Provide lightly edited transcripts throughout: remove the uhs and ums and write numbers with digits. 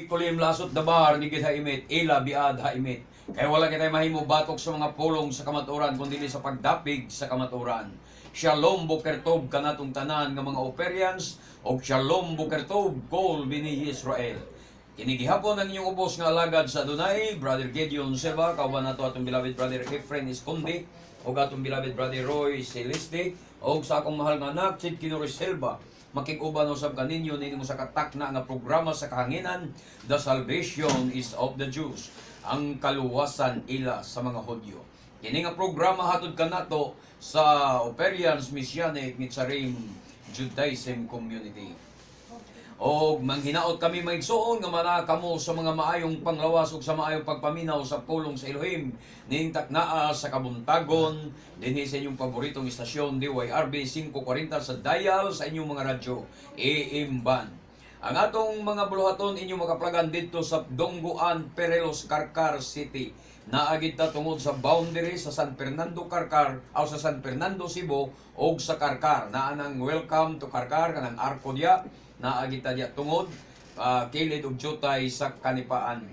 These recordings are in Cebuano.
Bikolim lasot dabar nigid haimet ila biad haimet. Kay wala kitay mahimo batok sa mga pulong sa kamatuoran kundi sa pagdapig sa kamatuoran. Shalom, boker tov kanatong tanan nga mga Operians og shalom, boker tov kol bini Israel. Kini gihapon ang inyong ubos nga alagad sa Adonai, Brother Gideon Silva, kauban nato atong beloved Brother Efren Esconde, ug atong beloved Brother Roy Celeste, ug sa akong mahal nga anak, Chid Kinori Silva. Makig-uban usab kaninyo nining sa katakna nga programa sa kahanginan, The Salvation is of the Jews, ang kaluwasan ila sa mga Hudyo. Kini nga programa hatod kanato sa Operians Messianic Netzarim Judaism Community. Og manghinaot kami, mga igsoon, nga mana kamo sa mga maayong panglawas ug sa maayong pagpaminaw sa pulong sa Elohim ning taknaa sa kabuntagon dinhi sa inyong paboritong istasyon DYRB 540 sa dial sa inyong mga radyo AM band. Ang atong mga buluhaton inyong makaplagan didto sa Dongguan, Perelos, Carcar City. Naa gid ta tungod sa boundary sa San Fernando Carcar o sa San Fernando Cebu og sa Carcar. Naa nang "Welcome to Carcar" kanang arko diya. Naa gid ta diya tungod kilid og jutay sa Kanipaan.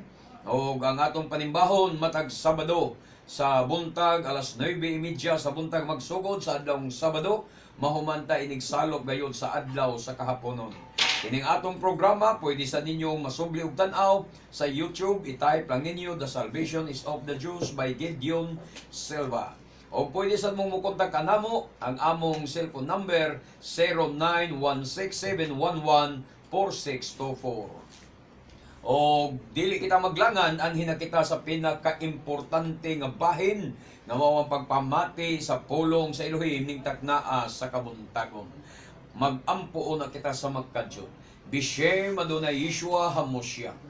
Og ang atong panimbahon matag Sabado sa buntag, alas 9:30 sa buntag magsugod sa adlawng Sabado, mahuman ta inigsalop gayud sa adlaw sa kahaponon. Kining atong programa pwede sa ninyong masubli og tan-aw sa YouTube, i-type lang ninyo "The Salvation is of the Jews by Gideon Silva". O pwede sad mong mukontak kanamo, ang among cellphone number 09167114624. O dili kita maglangan, anhi na kita sa pinakaimportante nga bahin nga mao ang pagpamati sa pulong sa Elohim ning taknaa sa kabuntagon. Mag-ampo na kita sa magkadyot. Bishem Adonai Yeshua Hamoshiach.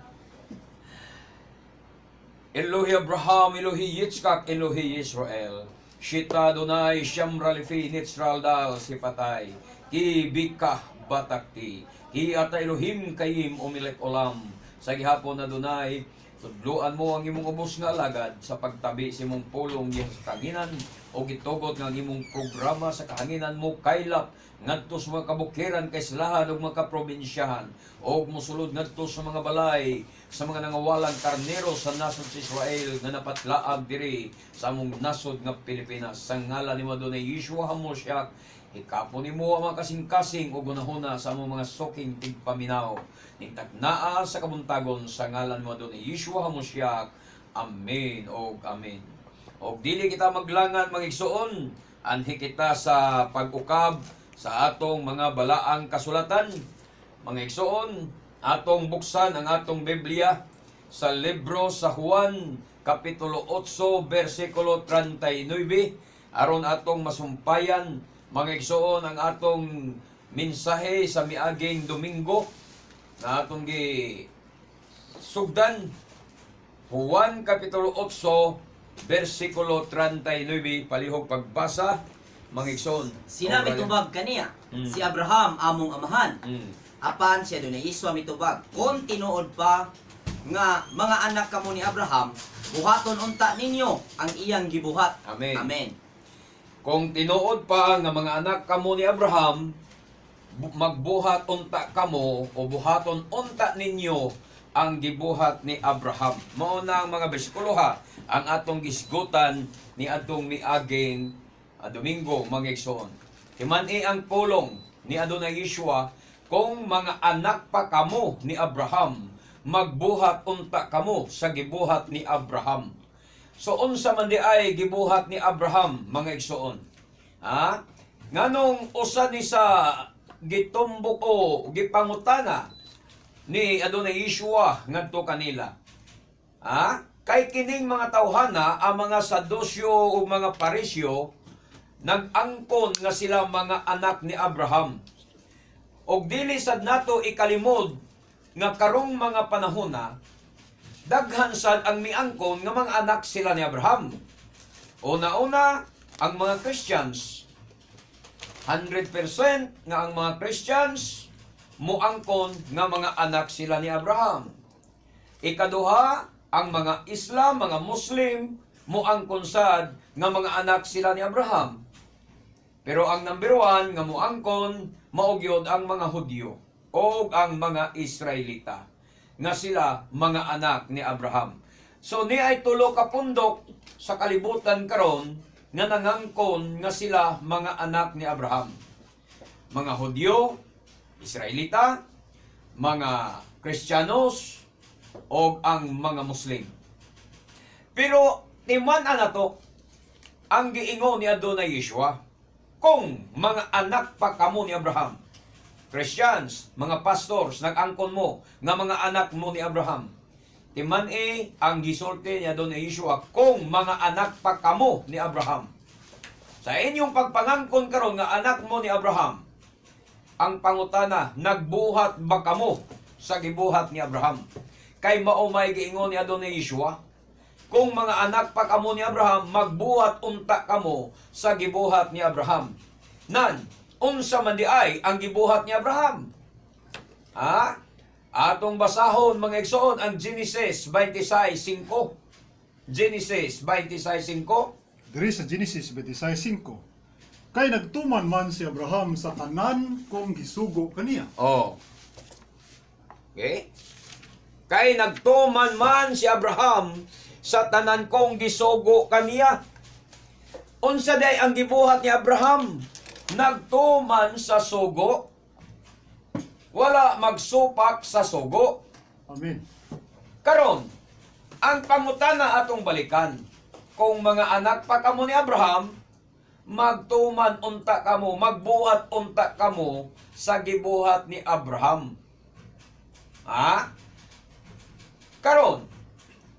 Elohi Abraham, Elohi Yitzchak, Elohi Israel. Shita Adonai Shamra Lifi Nitzral Dal Sifatay. Ki bika batakti. Ki ata Elohim kayim umilek olam. Sa gihapon, Adonai, tudluan mo ang imong ubos nga alagad sa pagtabi sa imong pulong diha sa kahanginan o gitugot nga ang imong programa sa kahanginan mo kaylap ngadto sa mga kabukiran, kaislahan ug mga kaprobinsyahan og mosulod ngadto sa mga balay sa mga nangawalang karnero sa nasod sa Israel nga napatlaag diri sa among nasod nga Pilipinas. Sa ngalan ni Adonai Yeshua HaMoshiach, hikapon nimo ang mga kasing-kasing ug hunahuna sa among mga suking tigpaminaw ning taknaa sa kabuntagon sa ngalan mo Adonai Yeshua HaMoshiach. Amen og amen. Og dili kita maglangan, mga igsoon, anhi kita sa pag-ukab sa atong mga balaang kasulatan. Mga igsoon, atong buksan ang atong Biblia sa libro sa Juan kapitulo 8 bersikulo 39 aron atong masumpayan, mga igsoon, ang atong mensahe sa miaging Domingo na atong gi sugdan. Juan kapitulo 8 bersikulo 39, palihog pagbasa, mga igsoon. Sila mitubag kaniya, "Si Abraham among amahan." Apan siya Adonai Yeshua mitubag, "Kung tinuod pa nga mga anak kamo ni Abraham, buhaton unta ninyo ang iyang gibuhat." Amen. Amen. Kung tinuod pa nga mga anak kamo ni Abraham, magbuhat unta kamo o buhaton unta ninyo ang gibuhat ni Abraham. Mao na ang mga bersikulo ha, ang atong gisgutan ni atong miaging Domingo, mga igsoon. Timan-i ang pulong ni Adonai Yeshua, kung mga anak pa kamo ni Abraham, magbuhat unta kamo sa gibuhat ni Abraham. So unsa man di ay gibuhat ni Abraham, mga igsoon? Ha? Nganong usa ni sa gitumbok o gipangutana ni Adonai Yeshua ngadto kanila? Ha? Kay kining mga tawhana, ang mga Sadusyo ug mga Parisyo, nag-angkon nga sila mga anak ni Abraham. Og dili sad nato ikalimod nga karong mga panahon na daghan sad ang miangkon nga mga anak sila ni Abraham. Una-una, ang mga Christians. 100% nga ang mga Christians muangkon nga mga anak sila ni Abraham. Ikaduha, ang mga Islam, mga Muslim, muangkon sad nga mga anak sila ni Abraham. Pero ang number one nga muangkon, mao gyud ang mga Hudyo o ang mga Israelita. nga sila mga anak ni Abraham. So ni ay tulo ka pundok sa kalibutan karon nga nangangkon nga sila mga anak ni Abraham. Mga Hudyo, Israelita, mga Kristiyanos, o ang mga Muslim. Pero timan na to ang giingon ni Adonai Yeshua, kung mga anak pa kamo ni Abraham, Christians, mga pastors, nag-angkon mo nga mga anak mo ni Abraham. Timan e ang gisulti ni Adonai Yeshua, kung mga anak pa kamo ni Abraham. Sa inyong pagpangangkon karon nga anak mo ni Abraham, ang pangutana, nagbuhat ba kamo sa gibuhat ni Abraham? Kay mao may giingon ni Adonai Yeshua, kung mga anak pa kamo ni Abraham, magbuhat unta kamo sa gibuhat ni Abraham. Nan, unsa man di ay ang gibuhat ni Abraham? Ha? Atong basahon, mga igsoon, ang Genesis 26:5. Genesis 26:5. Diri sa Genesis 26:5. Kay nagtuman man si Abraham sa tanan kong gisugo kaniya. Oh. Okay? Kay nagtuman man si Abraham sa tanan kong gisugo kaniya. Unsa day ang gibuhat ni Abraham? Nagtuman sa sugo. Wala magsupak sa sugo. Amen. Karon, ang pangutana atong balikan, kung mga anak pa kamo ni Abraham, magtuman unta kamo, magbuhat unta kamo sa gibuhat ni Abraham. Ha? Karon,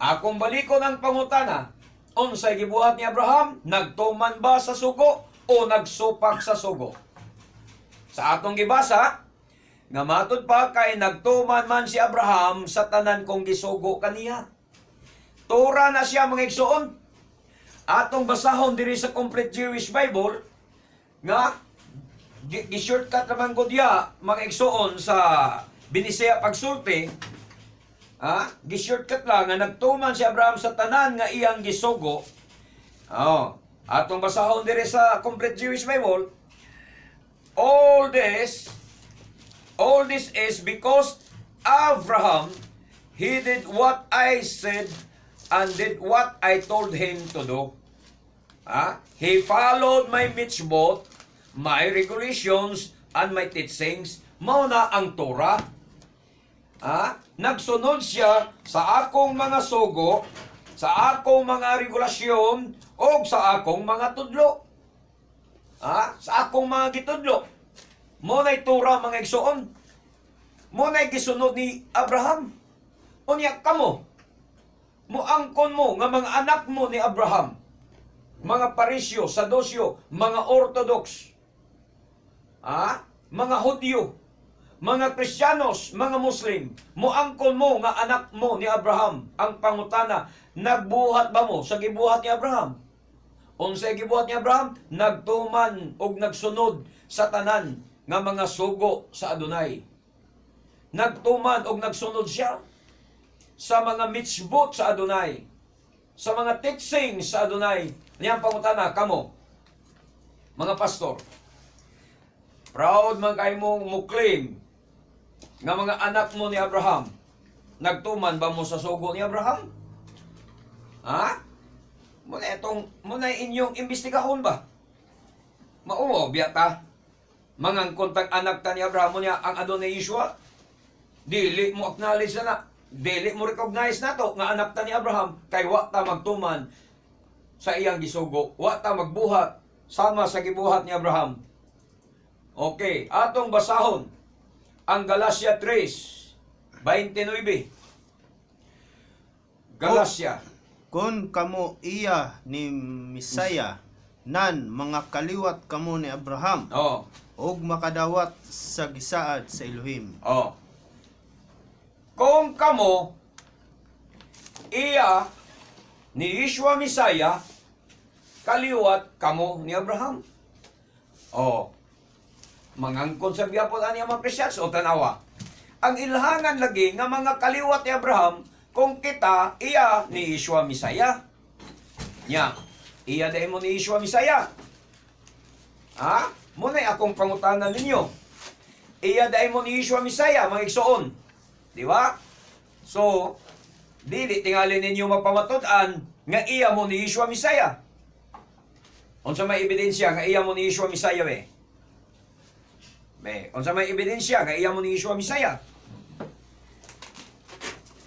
akong balikon ang pangutana, unsay gibuhat ni Abraham? Nagtuman ba sa sugo o nagsupak sa sugo? Sa atong gibasa, nga matud pa kay nagtuman man si Abraham sa tanan kong gisugo kaniya. Tura na siya, mga igsoon. Atong basahon diri sa Complete Jewish Bible nga gi-shortcut naman ko diya, mga igsoon, sa Binisaya pagsulti. Ha? Gi-shortcut lang nga nagtuman si Abraham sa tanan nga iyang gisugo. Oh, atong basahon diri sa Complete Jewish Bible. All this is because Abraham he did what I said and did what I told him to do. Ah, he followed my mitzvot, my regulations, and my teachings. Mao na ang Torah. Ah, nagsunod siya sa akong mga sugo, sa akong mga regulasyon, o sa akong mga tudlo. Ah, sa akong mga gitudlo. Mao na'y Torah, mga igsoon. Mao na'y gisunod ni Abraham. Unya kamo, moangkon mo nga mga anak mo ni Abraham, mga Parisyo, Saduseo, mga Orthodox, ah, mga Hudyo, mga Kristiyanos, mga Muslim, moangkon mo nga anak mo ni Abraham, ang pangutana, nagbuhat ba mo sa gibuhat ni Abraham? Unsay gibuhat ni Abraham? Nagtuman og nagsunod sa tanan nga mga sugo sa Adonai. Nagtuman og nagsunod siya sa mga mitzvot sa Adonai, sa mga teachings sa Adonai. Niyang pangutana, kamo, mga pastor, proud man kayo mo mo-claim nga mga anak mo ni Abraham, nagtuman ba mo sa sugo ni Abraham? Ha? Muna inyong imbestigahon ba? Mao biya ta. Mangangkon tag anak ta ni Abraham niya ang Adonai Yeshua. Dili mo acknowledge na na. Dili mo recognize na to nga anak ta ni Abraham kay wa ta magtuman sa iyang gisugo. Wa ta magbuhat sama sa gibuhat ni Abraham. Okay, atong basahon ang Galatia 3:29. Galatia. Kung kamo iya ni Misaya, nan mga kaliwat kamo ni Abraham, ug makadawat sa gisaad sa Elohim. Oh. Kung kamo iya ni Yeshua Messiah, kaliwat kamo ni Abraham. Oh. Mangangkon sa gyapon ani ang mga Christians o tanawa. Ang ilhangan lagi nga mga kaliwat ni Abraham kung kita iya ni Yeshua Messiah. Nya, iya dahil mo ni Yeshua Messiah. Ha? Muna'y akong pangutana ninyo. Iya dahil mo ni Yeshua Messiah, mga igsoon. Di ba? So, dili tingali ninyo mapamatud-an nga iya mo ni Yeshua Mesaya. Unsa may ebidensya nga iya mo ni Yeshua Mesaya be? Be, unsa may ebidensya nga iya mo ni Yeshua Mesaya?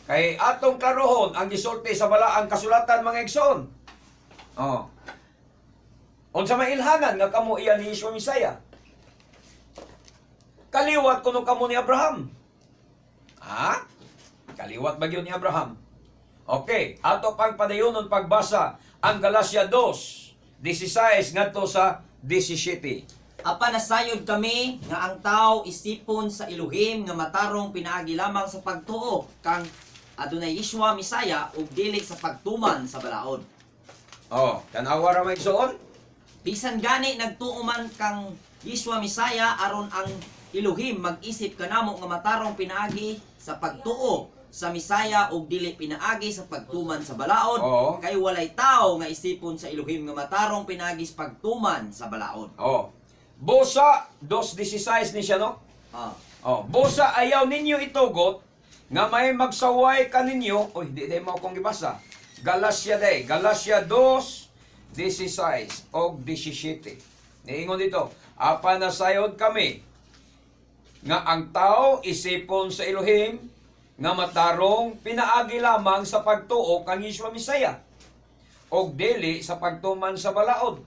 Kay atong klarohon ang gisulti sa balaang kasulatan, mga igsoon. Oh. Unsa may ilhanan nga kamo iya ni Yeshua Mesaya? Kaliwat kuno kamo ni Abraham. Ha? Kaliwat ba gyud ni Abraham? Okay, ato pang padayonon pagbasa ang Galatia 2:16 ngadto sa 17. Apan nasayod kami nga ang tao isipon sa Elohim nga matarong pinaagi lamang sa pagtuo kang adunay Yeshua Mesaya ug dili sa pagtuman sa balaod. Oh, tan-awa ra, mga igsoon. Bisan gani nagtuo man kang Yeshua Mesaya aron ang Elohim mag-isip kanamo nga matarong pinaagi sa pagtuo sa Mesaya ug dili pinaagi sa pagtuman sa balaod, kay walay tao nga isipon sa Elohim nga matarong pinaagi sa pagtuman sa balaod. Oh. Busa 2:16 ni siya, no? Ah. Oh, busa ayaw ninyo itugot nga may magsaway kaninyo. Oy, di day mo akong gibasa. Galatia day, Galatia 2:16 og 17. Niingon dito, apan nasayod kami nga ang tao isipon sa Elohim nga matarong pinaagi lamang sa pagtuo kang Yeshua Mesaya og dili sa pagtuman sa balaod.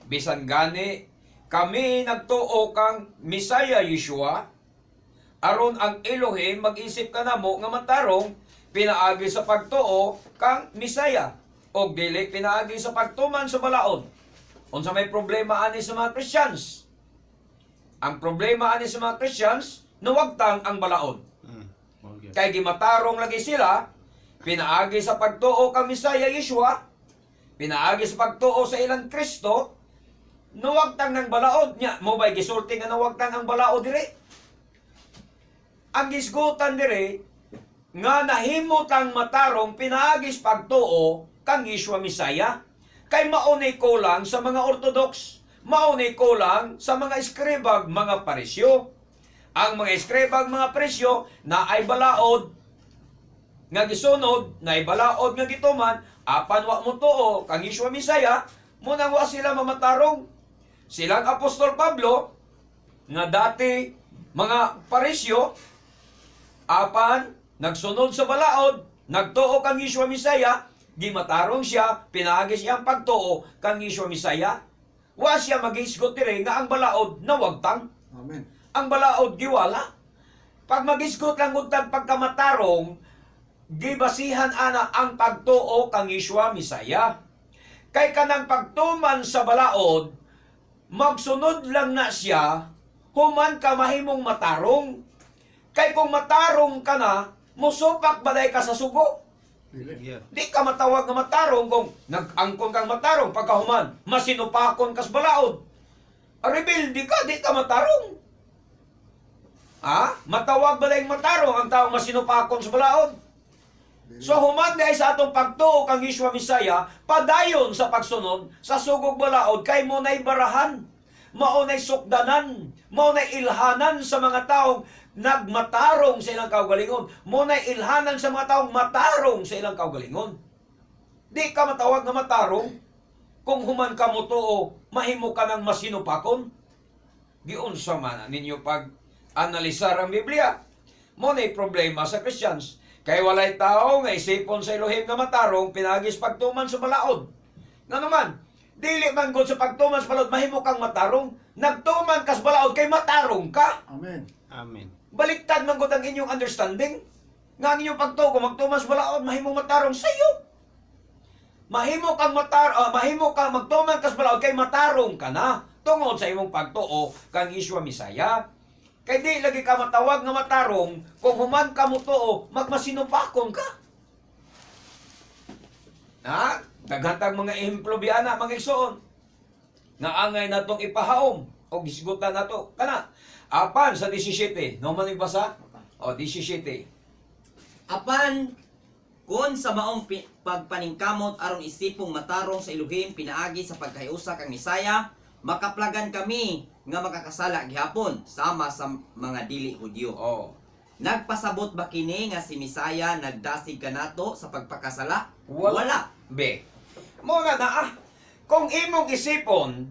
Bisan gani kami nagtuo kang Mesaya Yeshua aron ang Elohim mag-isip kanamo nga matarong pinaagi sa pagtuo kang Mesaya og dili pinaagi sa pagtuman sa balaod. Unsa may problema ani sa mga Christians? Ang problema ani sa mga Christians, nawagtang ang balaod. Kay gimatarong lagi sila, pinaagi sa pagtuo kang Mesaya Yeshua, pinaagi sa pagtuo sa ilang Kristo, nawagtang ng balaod niya. Mo ba'y gisulti nga nawagtang ang balaod dire? Ang gisgutan dire, nga nahimot ang matarong pinaagi sa pagtuo kang Yeshua Mesaya. Kay maunay kulang sa mga Orthodox, maunay kulang sa mga eskribag, mga Parisyo. Ang mga eskribag, mga Parisyo, na ay balaod nga gisunod, na ay balaod nga gituman, apan wa mo tuo kang Yeshua Mesaya, munang wa sila mamatarong. Silang Apostol Pablo, nga dati mga Parisyo, apan nagsunod sa balaod, nagtuo kang Yeshua Mesaya, gimatarong siya, pinaagi siya ang pagtuo kang Yeshua Mesaya. Wa siya magisgot dire nga ang balaod nawagtang. Amen. Ang balaod giwala. Pag magisgot lang untang pagkamatarong, gibasihan ana ang pagtuo kang Yeshua Mesaya. Kay kanang pagtuman sa balaod, magsunod lang na siya, human ka mahimong matarong. Kay kung matarong ka na, musupak baday ka sa sugo. Dili. Di ka matawag nga matarong kung nag-angkon kang matarong pagkahuman, masinupakon kas balaod. Rebelde ka, di ka matarong. Ha? Matawag ba dayong matarong ang taong masinupakon sa balaod? So human di ay sa atong pagtuo kang Yeshua Mesaya, padayon sa pagsunod sa sugog balaod kay mo na'y barahan, mao na'y sukdanan, mao na'y ilhanan sa mga taong nagmatarong sa ilang kaugalingon, mao na'y ilhanan sa mga taong matarong sa ilang kaugalingon. Di ka matawag nga matarong kung human ka mo tuo, mahimo ka ng masinupakon. Giunsa man ninyo pag analisar ang Biblia. Mo na'y problema sa Christians. Kay walay tao nga isipon sa Elohim nga matarong pinagis pagtuman sa balaod. Nga naman, dili man gud sa pagtuman sa balaod mahimo kang matarong. Nagtuman kas balaod kay matarong ka. Amen. Amen. Baliktad man gud ang inyong understanding. Nga ang inyong pagtuo kung magtuman sa balaod mahimo matarong sa iyo. Mahimo kang magtuman kas balaod kay matarong ka na tungod sa imong pagtuo kang Yeshua Mesaya. Kay di lagi ka matawag nga matarong kung human ka mo tuo, magmasinupakon ka. Na, daghan mga ehemplo biana, mga igsoon. Nga angay natong ipahaom o gisgutan nato. Kana, apan sa 17, no man basa? O 17. Apan kun sa maong pagpaningkamot aron isipong matarong sa Elohim pinaagi sa pagkahiusa kang Mesaya, makaplagan kami nga makakasala gihapon sama sa mga dili Hudyo. Oh. Nagpasabot ba kini nga si Misaya nagdasig kanato sa pagpakasala? Wala. Wala. B. Mo nga na ah, kung imong isipon,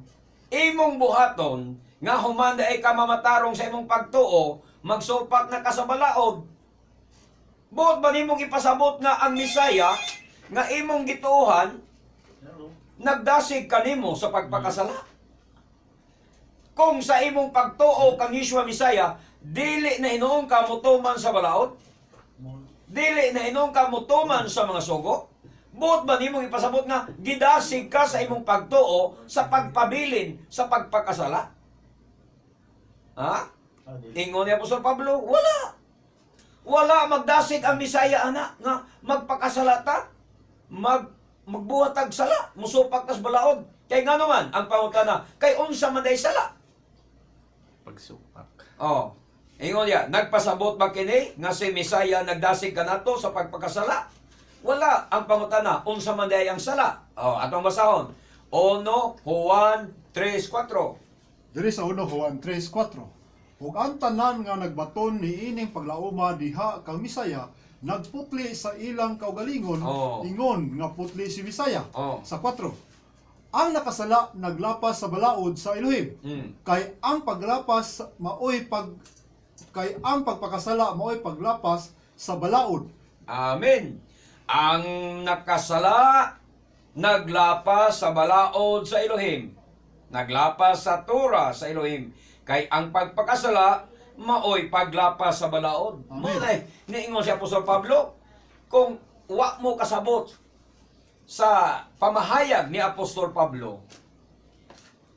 imong buhaton, nga humanda ay ka mamatarong sa imong pagtuo, magsupak na ka sa balaod. Buot ba nimong ipasabot nga ang Misaya, nga imong gituohan, nagdasig kanimo sa pagpakasala? Kung sa imong pagtuo kang Yeshua Misaya, dili na hinuon ka motuman sa balaod, dili na hinuon ka motuman sa mga sugo, buot ba nimong ipasabot nga gidasig ka sa imong pagtuo sa pagpabilin sa pagpakasala? Ha? Ingon ni Apostol Pablo, wala. Wala magdasig ang Misaya ana nga magpakasala ta, magbuhat tag sala, musupak tas balaod. Kay ngano man ang pangutana, kay unsa man day sala? Pagsupak. Oh. Ingon niya, nagpasabot ba kini nga si Misaya nagdasig kanato sa pagpakasala? Wala ang pangutana, unsa man day ang sala? Oh, atong basahon. 1 Juan 3:4. Diri sa 1 Juan 3:4. Ug ang tanan nga nagbaton niining paglauma diha kang Misaya nagputli sa ilang kaugalingon, ingon nga putli si Misaya. Sa 4. Ang nakasala naglapas sa balaod sa Elohim. Kay ang pagpakasala maoy paglapas sa balaod. Amen. Ang nakasala naglapas sa balaod sa Elohim. Naglapas sa Torah sa Elohim. Kay ang pagpakasala maoy paglapas sa balaod. Amen. Mao niingon si Apostol Pablo, kung wa mo kasabot sa pamahayag ni Apostol Pablo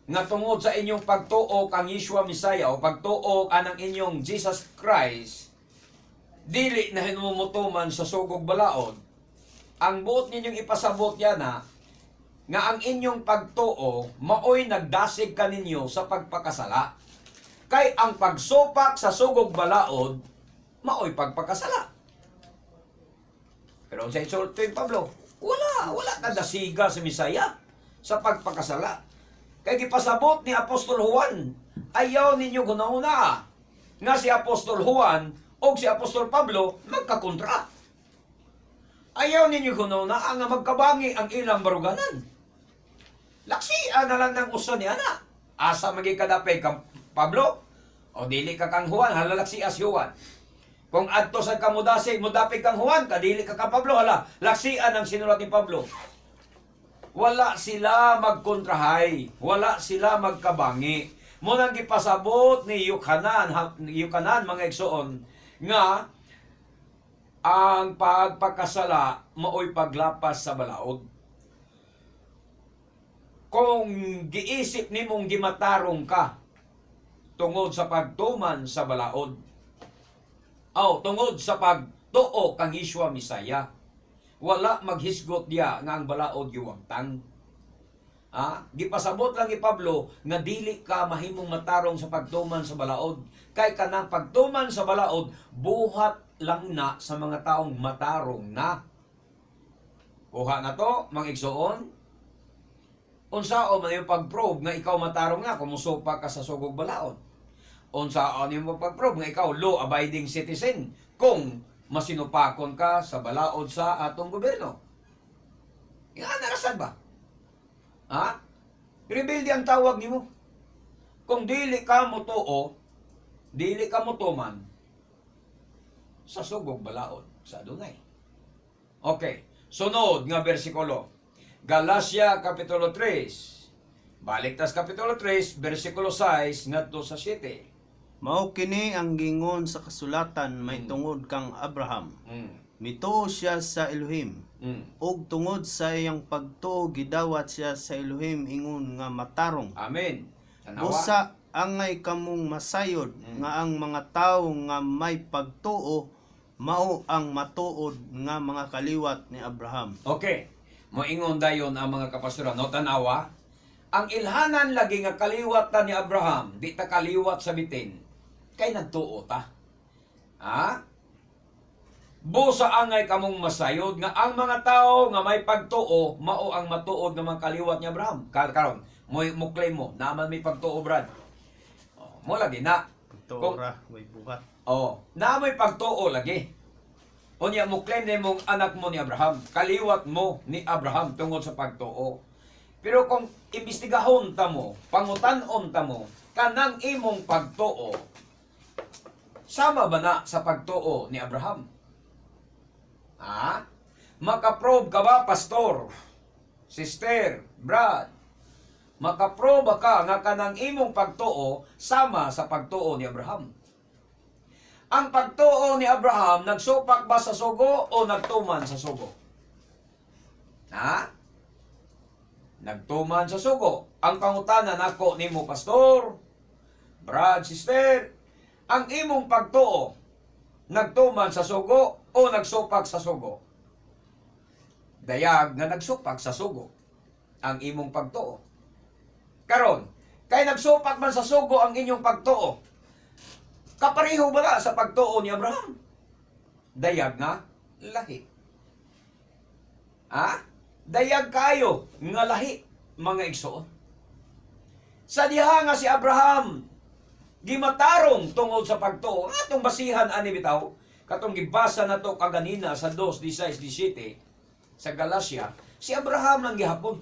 nga tungod sa inyong pagtuo kang Yeshua Messiah o pagtuo anang inyong Jesus Christ, dili na hinumutuman sa sugog balaod, ang buot ninyong ipasabot yana nga ang inyong pagtuo maoy nagdasig kaninyo sa pagpakasala. Kay ang pagsupak sa sugog balaod maoy pagpakasala. Pero sa insulto ni Pablo, wala, wala kadasiga sa Misaya sa pagpakasala. Kay gipasabot ni Apostol Juan, ayaw ninyo gunauna nga si Apostol Juan o si Apostol Pablo magkakontra. Ayaw ninyo gunauna nga magkabangi ang ilang baruganan. Laksian na lang ng uso ni ana. Asa magi kadapay kang Pablo? O dili ka kang Juan, halalaksia si Juan. Kung adto sa kamudasig, mudapig kang Juan, kadili ka kang Pablo, hala, laksian ang sinulat ni Pablo. Wala sila magkontrahay, wala sila magkabangi. Munang gipasabot ni Yukanan, Yukanan mga igsoon, nga ang pagpakasala maoy paglapas sa balaod. Kung giisip nimong gimatarong ka tungod sa pagtuman sa balaod, aw tungod sa pagtuo kang Yeshua Misaya, wala maghisgot diya nga ang balaod giwagtang. Ah, gipasabot lang ni Pablo nga dili ka mahimong matarong sa pagtuman sa balaod, kay kanang pagtuman sa balaod buhat lang na sa mga taong matarong na. Kuha na to, mga igsoon. Unsaon man yung pag-probe nga ikaw matarong na kung musupa ka sa sugog balaod? Unsaon yung pag-probe nga ikaw law abiding citizen kung masinupakon ka sa balaod sa atong gobyerno? Nga narasan ba? Ha? Rebelde ang tawag nimo. Kung dili ka motuo, dili ka motuman sa sugog balaod sa Adunay. Okay. Sunod nga bersikulo. Galatia Kapitulo 3. Balik tas Kapitulo 3, bersikulo 6 ngadto sa 7. Mao kini ang gingon sa kasulatan may tungod kang Abraham. Mituo siya sa Elohim. Ug tungod sa iyang pagtuo gidawat siya sa Elohim ingon nga matarong. Amen. Tanawa. Busa angay kamong masayod nga ang mga tawo nga may pagtuo mao ang matuod nga mga kaliwat ni Abraham. Okay. Moingon dayon ang mga kapastoran, no, tanawa. Ang ilhanan lagi nga kaliwat ta ni Abraham, di ta kaliwat sa bitin. Kay nagtuo ta. Ha? Busa angay kamong masayod nga ang mga tao nga may pagtuo mao ang matuod nga mga kaliwat ni Abraham. Karon, mo claim mo naman may pagtuo, Brad. Oh, mo lagi na. Pagtuo ra, way buhat. Oh, naamoy pagtuo lagi. Unya mo claim nimong anak mo ni Abraham, kaliwat mo ni Abraham tungod sa pagtuo. Pero kung imbestigahon ta mo, pangutan-on ta mo, kanang imong pagtuo, sama ba na sa pagtuo ni Abraham? Ha? Makaprobe ka ba, pastor? Sister, Brad? Makaproba ka nga kanang imong pagtuo sama sa pagtuo ni Abraham? Ang pagtuo ni Abraham, nagsupak ba sa sugo o nagtuman sa sugo? Ha? Nagtuman sa sugo. Ang pangutana nako nimo, pastor, Brad, sister, ang imong pagtuo, nagtuman sa sugo o nagsupak sa sugo? Dayag nga nagsupak sa sugo ang imong pagtuo. Karon, kay nagsupak man sa sugo ang inyong pagtuo, kapareho ba na sa pagtuo ni Abraham? Dayag nga lahi. Ha? Dayag kayo nga lahi, mga igsoon. Sa diha nga si Abraham gimatarong tungod sa pagtuo, ang atong basihan ani bitaw, katong gibasa nato kaganina sa 2:16-17 sa Galacia, si Abraham lang gihapon.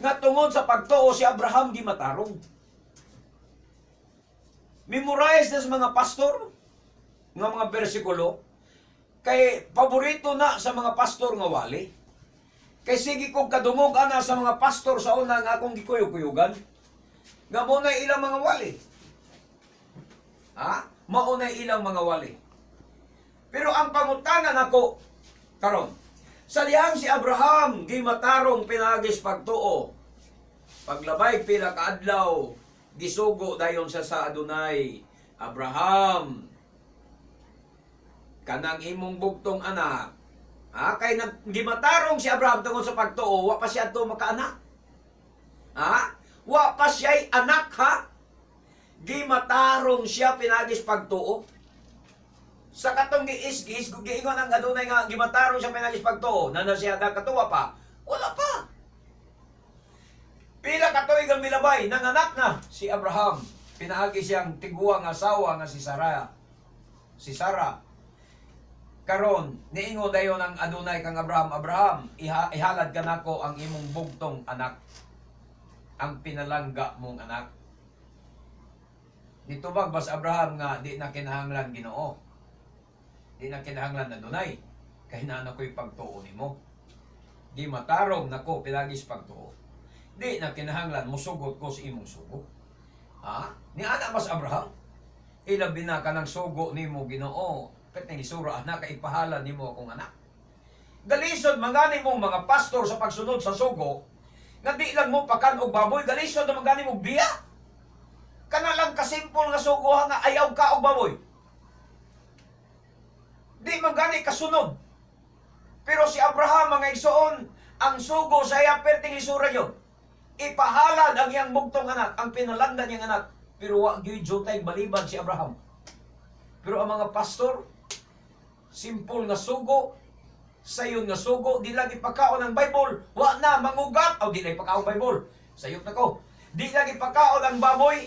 Nga tungod sa pagtuo si Abraham gimatarong. Memorize na sa mga pastor nga mga bersikulo kay paborito na sa mga pastor nga wali. Kay sige kog kadungog ana sa mga pastor sa una nga akong gikuyog-kuyugan. Nga mo na ilang mga wali. Ha? Mao na ilang mga wali. Pero ang pangutana nako karon, sa dihang si Abraham gimatarong pinagis pagtuo. Paglabay pila ka adlaw, gisugo dayon siya sa Adonai. Abraham, kanang imong bugtong anak. Ha? Kay nag gimatarong si Abraham tungod sa pagtuo, wa pa siya adto makaanak. Ha? Wa pa siya'y anak, ha? Gimatarong siya pinagis pagtuo. Sa katong giis-gis, giingon ang adunay nga gimatarong siya pinagis pagtuo, na na siya katuwa pa, wala pa. Pila ka tuig ang milabay, nanganak na si Abraham. Pinaagi siyang tiguang asawa nga si Sarah. Si Sarah. Karon, niingon dayon ang adunay kang Abraham, "Abraham, ihalad ka nako ang imong bugtong anak. Ang pinalangga mong anak." Nitubag bas Abraham nga di na kinahanglan, Ginoo? Di na kinahanglan, Adonay? Kay naa na ko'y pagtuo nimo. Di matarong nako pinagis pagtuo. Di na kinahanglan musugot ko sa imong sugo. Ha? Ni ana mas Abraham? Ilabi na kanang sugo nimo, Ginoo. Pet nang isura anak ka ipahala nimo akong anak. Galisod mangani mong mga pastor sa pagsunod sa sugo nga di lang mo pakan og baboy, galisod na mangani mo biya. Kana lang kasimple nga sugo ha, nga ayaw ka og baboy. Di man gani kasunod. Pero si Abraham, mga igsoon, ang sugo sa iya perting lisura yun. Ipahalad ang iyang bugtong anak, ang pinalanggan niyang anak. Pero wa gyud jutay balibad si Abraham. Pero ang mga pastor, simple nga sugo, sayon nga sugo, di lang ipakaon ang Bible, wa na mangugat, o di lang ipakaon Bible. Sayop na ko. Di lang ipakaon ang baboy.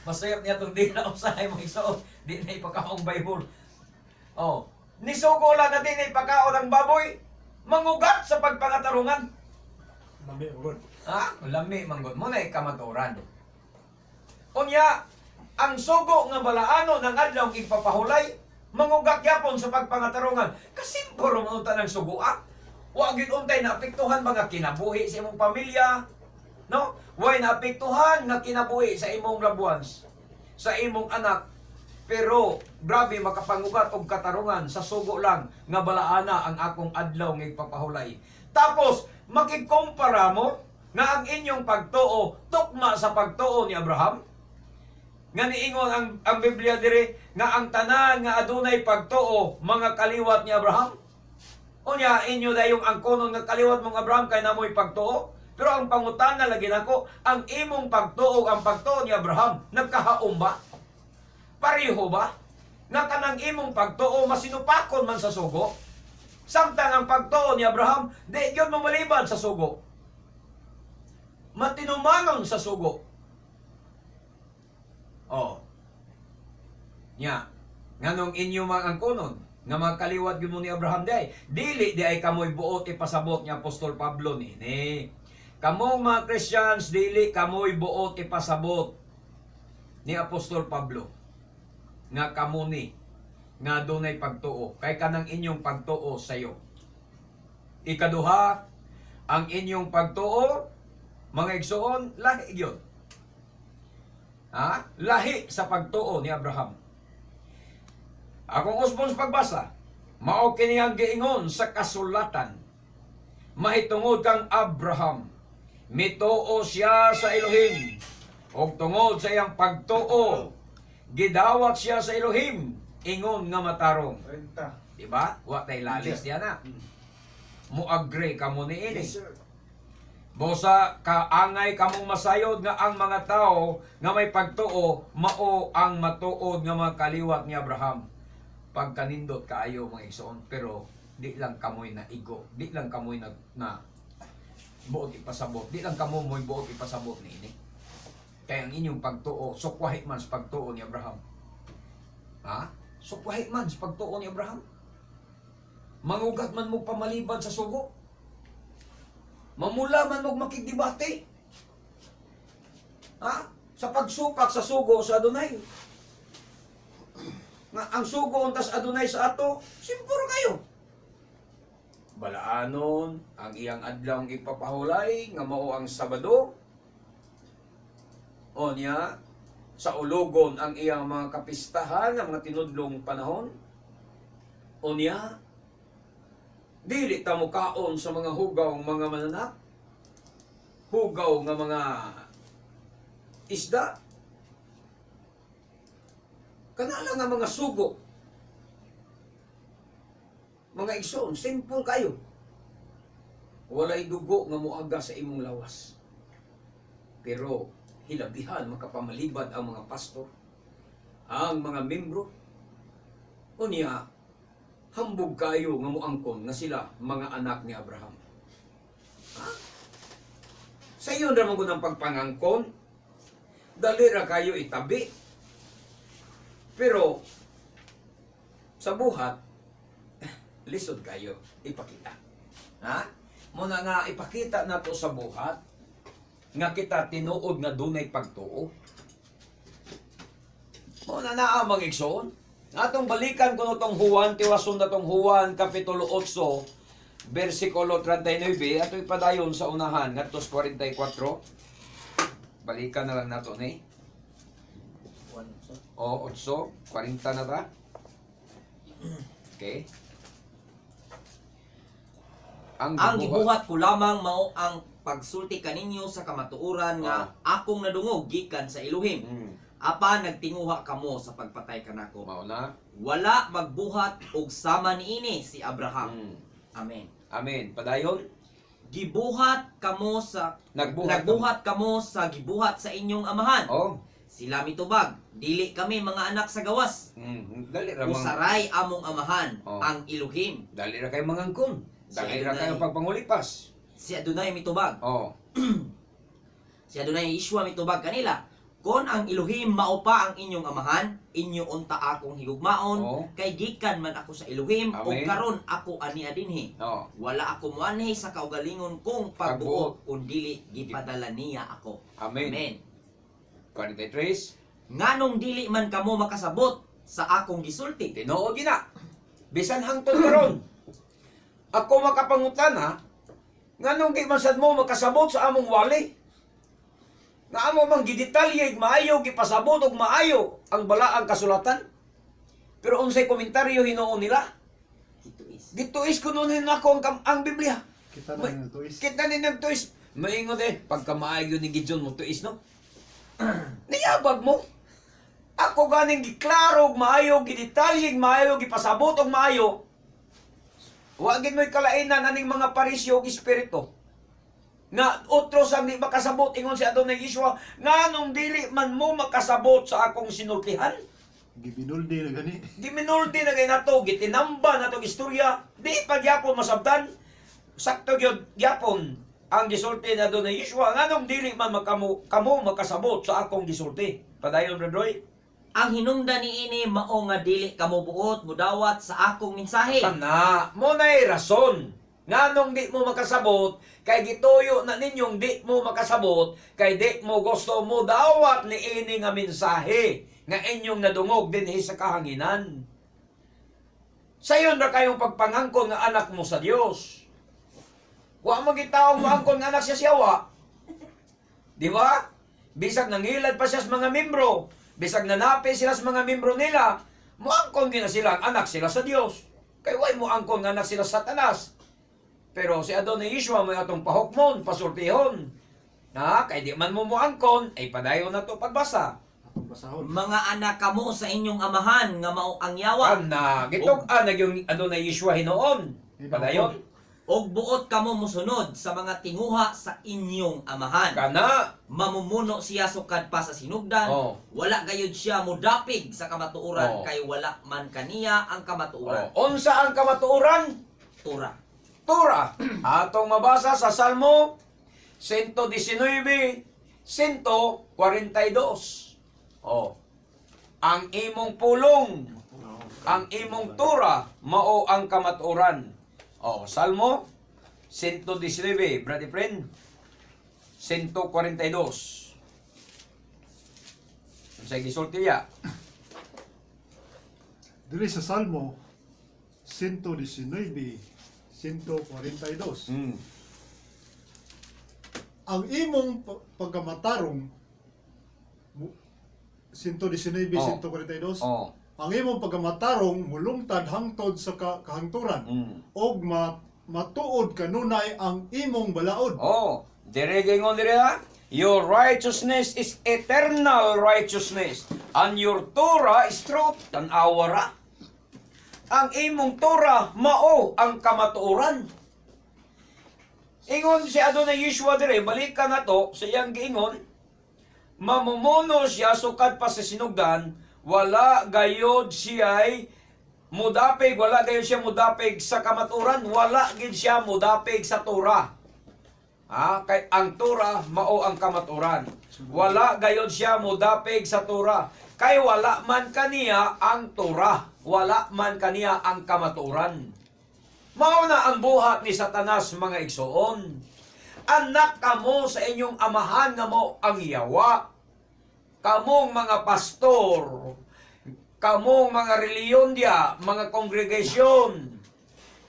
Masayop niya itong dila usahay, mga igsoon. Di na ipakaon Bible. Oh, nisugo lang na di na ipakaon ang baboy, mangugat sa pagpangatarungan. Lami, ugod. Ha? Lami manggod mo na ikamaturan. Unya, ang sugo nga balaano ng adlaw ipapahulay, mangugat yapon sa pagpangatarungan. Kasimple man unta ng sugo, ah. Wa gyud untay naapektuhan mga kinabuhi sa imong pamilya, no? Way naapektuhan nga kinabuhi sa imong loved ones, sa imong anak. Pero grabe makapangugat og katarungan sa sugo lang nga balaana ang akong adlaw nga ipapahulay. Tapos makikumpara mo nga ang inyong pagtuo tukma sa pagtuo ni Abraham? Nga niingon ang Biblia diri nga ang tanan nga adunay pagtuo mga kaliwat ni Abraham. Unya inyo dayong ang konon nga kaliwat mong Abraham kay namoy pagtuo. Pero ang pangutana lagi nako, ang imong pagtuo ang pagtuo ni Abraham nagkahaom ba? Pareho ba? Nga kanang imong pagtuo masinupakon man sa sugo? Samtang ang pagtuo ni Abraham di gyud mo maliban sa sugo. Matinumanon sa sugo. Oh. Nya, nganong inyo mga angkonon, nga mga kaliwat gyud mo ni Abraham diay, dili diay kamoy buot ipasabot ni Apostol Pablo ni. Kamong mga Christians, dili kamoy buot ipasabot ni Apostol Pablo nga kamo ni nga dunay pagtuo kay kanang inyong pagtuo sayo. Ikaduha, ang inyong pagtuo, mga igsoon, lahi gyud. Ha? Lahi sa pagtuo ni Abraham. Akong usbon sa pagbasa, mao kini ang giingon sa kasulatan. Mahitungod kang Abraham, mituo siya sa Elohim, ug tungod sa iyang pagtuo, gidawat siya sa Elohim, ingon nga matarong. 30. Diba? Wa tay lalis diya na. Mo agree kamo niini. Yes, sir. Bosa kaangay kamong masayod nga ang mga tao nga may pagtuo mao ang matuod nga mga kaliwat ni Abraham. Pagkanindot kaayo, mga igsoon, pero di lang kamoy naigo, di lang kamoy nag na buot ipasabot, di lang kamo mo'y buot ipasabot niini. Kaya ang inyong pagtuo, sukwahi man sa pagtuo ni Abraham. Ha? Sukwahi man sa pagtuo ni Abraham. Mangugat man mo pamalibad sa sugo. Mamula man mo makigdebate. Ha? Sa pagsupak sa sugo sa Adonai. Nga ang sugo untas Adonai sa ato, simpuro kayo. Balaanon ang iyang adlaw ipapahulay nga mao ang Sabado. O niya, sa ulogon ang iyang mga kapistahan ang mga tinudlong panahon. O niya, dili ta mukaon sa mga hugaw mga mananak, hugaw nga mga isda, kanala nga mga sugo. Mga igsoon, simple kayo. Walay dugo nga muaga sa imong lawas. Pero hilabihan makapamalibad ang mga pastor, ang mga membro. Unya, hambog kayo nga muangkon nga sila mga anak ni Abraham. Ha? Sa iyo naman ko ng pagpangangkon, dali ra kayo itabi. Pero sa buhat, lisod kayo ipakita. Ha? Muna nga ipakita nato sa buhat nga kita tinuod nga dunay pagtuo. Muna na ang mga igsoon. Atong balikan kuno tong Juan, tiwason na tong Juan kapitulo 8 versikulo 39, ato ipadayon sa unahan ngadto sa 44. Balikan na lang nato ni. O 8, 40 na ta. Okay. Ang gibuhat ko lamang mao ang pagsulti kaninyo sa kamatuoran nga akong nadungog gikan sa Elohim. Apan nagtinguha kamo sa pagpatay kanako. Mao na. Wala magbuhat og sama niini si Abraham. Amen. Amen. Padayon. Gibuhat kamo sa Nagbuhat. Nagbuhat kamo sa gibuhat sa inyong amahan. Oh. Sila mitubag, dili kami mga anak sa gawas. Dali ra mga Usaray among amahan, ang Elohim. Dali ra kayo mangangkon. Dali Si ra kayo Adonai. pagpangulipas. Si Adonai mitubag. Si Adonai Yeshua mitubag kanila. Kon ang Elohim mao pa ang inyong amahan, inyo unta akong higugmaon, kay gikan man ako sa Elohim, ug karon ako ani dinhi. Wala ako moanhi sa kaugalingon kong pagbuot, kun dili gipadala niya ako. Amen. Amen. 43. Nganong dili man kamo makasabot sa akong gisulti? Tinuod gina. Bisan hangtod karon. Ako makapangutana, nganong di man sad mo makasabot sa among wali? Nga amo mang gidetalye maayo gipasabot og maayo ang balaang kasulatan. Pero unsay komentaryo hinuon nila? Gituis. Gituis kuno nako ang Biblia. Kita na yung tuis. Kita ni nagtuis. Maingon eh, pagka maayo ni Gideon mo tuis, no? Niyabag mo. Ako ganing giklaro og maayo, gidetalye maayo, gipasabot og maayo. Wa gid mo'y kalainan aning mga parisyo og espiritu. Nga otro sa di makasabot ingon si Adonai Yeshua, nganong dili man mo makasabot sa akong sinultihan? Gibinuldi na gani. Giminuldi na kay nato, gitinamba nato ang istorya, di pa gyapon masabtan. Sakto gyud gyapon ang gisulti na doon ni Yeshua, nganong dili man makamo, kamo makasabot sa akong gisulti. Padayon, Brad Roy. Ang hinungdan niini mao nga dili kamo buot mudawat sa akong mensahe. Kana, mo na'y rason. Nganong di mo makasabot, kay gituyo na ninyong di mo makasabot, kay di mo gusto mo dawat ni ini nga mensahe nga inyong nadungog dinhi sa kahanginan. Sayon ra kayong pagpangangkon nga anak mo sa Dios. Wa mo gitaong moangkon nga anak siya siyawa. Di ba? Bisag nangilad pa siya sa mga membro, bisag nanapi sila sa mga membro nila, moangkon gina sila ang anak sila sa Dios. Kay way moangkon nga anak sila sa Satanas. Pero si Adonai Yeshua may atong pahukmon, pasultihon. Na, kay di man mo moangkon, ay padayon na to pagbasa. Atong basahon. Mga anak kamo sa inyong amahan nga mao ang yawa. Ana, gitug-an na yung Adonai Yeshua hinuon. Padayon. Og buot kamo mosunod sa mga tinguha sa inyong amahan. Kana. Mamumuno siya sukad pa sa sinugdan. Oh. Wala gayud siya mudapig sa kamatuoran Oh. kay wala man kaniya ang kamatuoran. Oh, unsa ang kamatuoran? Tura. Tura. Atong mabasa sa Salmo 119, 142. Oh. Ang imong pulong, ang imong tura, mao ang kamatuoran. Oh, Salmo 119, brother friend. 142. Unsay gisulti niya? Diri sa Salmo 119, 142. Ang imong pagkamatarong 119, 142. Oh. Ang imong pagkamatarong mulungtad hangtod sa kahangturan og matuod kanunay ang imong balaod. Oh, dire gingon dire ha. Your righteousness is eternal righteousness, and your Torah is truth. Tan-awa ra. Ang imong Torah mao ang kamatuoran. Ingon si Adonai Yeshua dire, balikan na to sa iyang giingon, mamumuno siya sukad pa sa sinugdan, wala gayod siya'y mudapig, wala gayod siya mudapig sa kamaturan, wala gid siya mudapig sa Torah. Ha? Kay ang Torah mao ang kamaturan. Wala gayod siya mudapig sa Torah. Kay wala man kaniya ang Torah. Wala man kaniya ang kamaturan. Mao na ang buhat ni Satanas, mga igsoon. Anak kamo sa inyong amahan nga mo ang yawa. Kamong mga pastor, kamong mga reliyon diya, mga kongregasyon,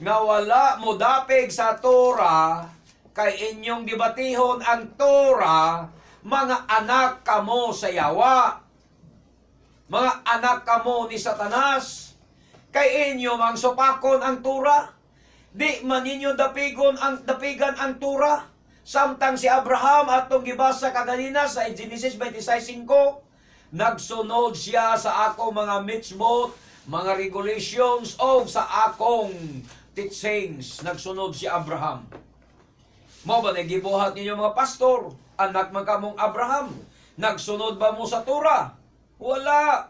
nga wala mo dapig sa Torah, kay inyong dibatihon ang Torah, mga anak kamo sa yawa. Mga anak kamo ni Satanas. Kay inyo mang supakon ang Torah. Di man ninyo dapigon ang dapigan ang Torah. Samtang si Abraham atong gibasa kaganina sa Genesis 26:5, nagsunod siya sa akong mga mitzvot, mga regulations o sa akong teachings. Nagsunod si Abraham. Mao ba na gibuhat ninyo, mga pastor? Anak man kamong Abraham. Nagsunod ba mo sa Torah? Wala.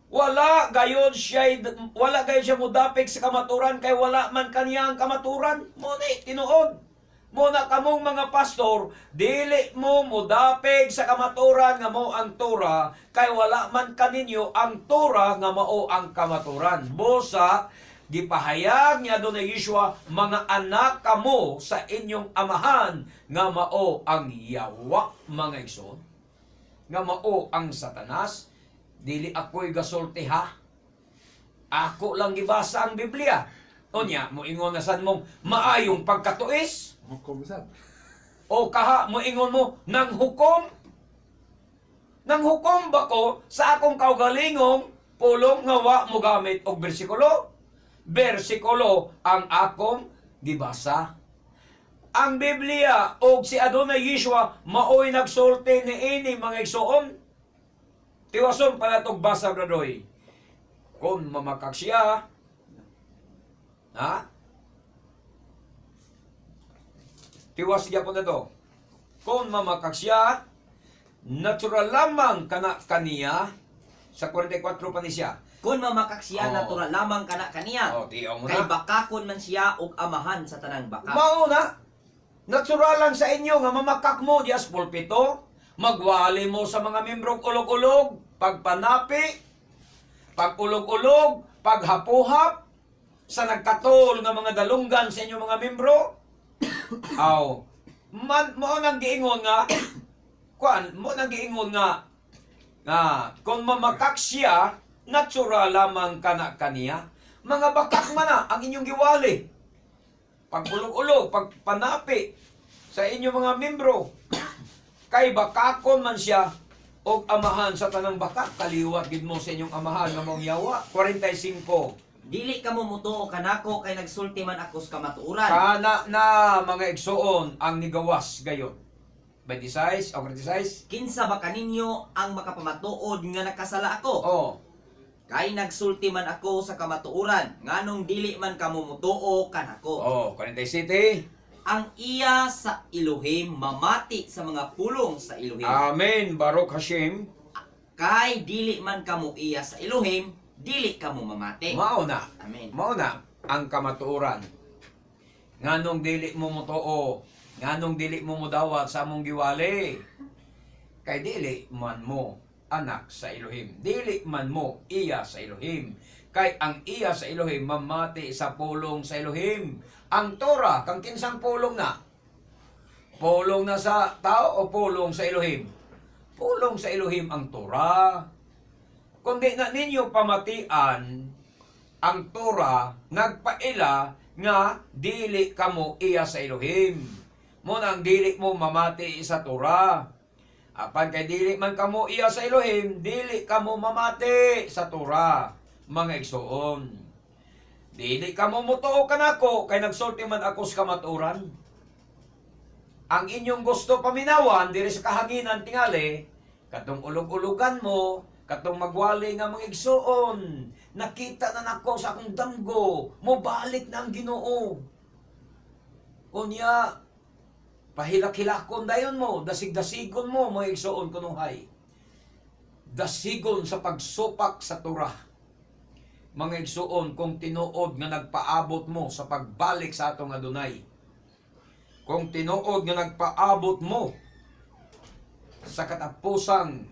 Wala gayon siya mudapig sa kamaturan kay wala man kaniya ang kamaturan. Mo ni tinuod. Mo na kamong mga pastor, dili mo mudapig sa kamaturan nga mo ang Torah kay wala man kaninyo ang Torah nga mao ang kamaturan. Busa gipahayag niya doon ni Yeshua, mga anak kamo sa inyong amahan nga mao ang yawa, mga igsoon, nga mao ang Satanas. Dili ako'y gasulti ha. Ako lang gibasa ang Biblia. Unya, moingon na sad mong maayong pagkatuis Hukom sad. o kaha moingon mo nang hukom. Nang hukom ba ko sa akong kaugalingong pulong nga wa mo gamit og bersikulo? Bersikulo ang akong gibasa. Ang Biblia og si Adonai Yeshua maoy nagsulti niini, mga igsoon. Tiwason pala tog basa, bradoy. Kung mamakak siya, ha? Tiwas gyapon na to. Kung mamakak siya, natural lamang kana kaniya sa 44 pa ni siya. Kung mamakak siya, natural lamang kana kaniya. Oh, tiyaw mo Kay na. bakakon man siya og amahan sa tanang baka. Mao na. Natural lang sa inyo nga mamakak mo diya sa pulpito, magwali mo sa mga membrong ulog-ulog. Pagpanapi, pagulog-ulog, paghapuhap, sa nagkatol nga mga dalunggan sa inyong mga membro, aw, man, mo nang giingon nga, kuan, mo nang giingon nga, nga, kung mamakak siya, natural lamang kana kaniya. Mga bakak man na ang inyong giwali. Pagulog-ulog, pagpanapi sa inyong mga membro, kay bakakon man siya og amahan sa tanang bakak, kaliwat gid mo sa inyong amahan nga maong yawa. 45. Dili kamo mutuo kanako kay nagsulti man ako sa kamatuoran. Kana na mga igsuon ang nigawas gayon. 26 o 46? Kinsa ba kaninyo ang makapamatuod nga nakasala ako? Oh. Kay nagsulti man ako sa kamatuoran, nganong dili man kamo mutuo kanako. Oh, 47. Ang iya sa Elohim mamati sa mga pulong sa Elohim. Amen. Baruch Hashem. Kay dili man kamo iya sa Elohim, dili kamo mamati. Mao na. Amen. Mao na ang kamatuoran. Nganong dili mo motuo, nganong dili mo modawat sa among giwali. Kay dili man mo anak sa Elohim. Dili man mo iya sa Elohim. Kay ang iya sa Elohim mamati sa pulong sa Elohim. Ang Torah, kang kinsang pulong na? Pulong na sa tao o pulong sa Elohim? Pulong sa Elohim ang Torah. Kundi na ninyo pamatian ang Torah, nagpaila nga dili kamo iya sa Elohim. Mo nang dili mo mamati sa Torah. Apan kay dili man kamo iya sa Elohim, dili kamo mamati sa Torah, mga igsoon. Dili kamo mutuo kanako kay nagsulti man ako sa kamatuoran. Ang inyong gusto paminawan diri sa kahanginan tingali, katong ulog-ulugan mo, katong magwali nga mga igsoon, nakita na nako sa akong damgo, mobalik na ang Ginoo. Unya, pahilak-hilakon dayon mo, dasig-dasigon mo mga igsoon kunuhay. Dasigon sa pagsupak sa Torah. Mga igsoon, kung tinuod nga nagpaabot mo sa pagbalik sa atong Adonay, kung tinuod nga nagpaabot mo sa katapusan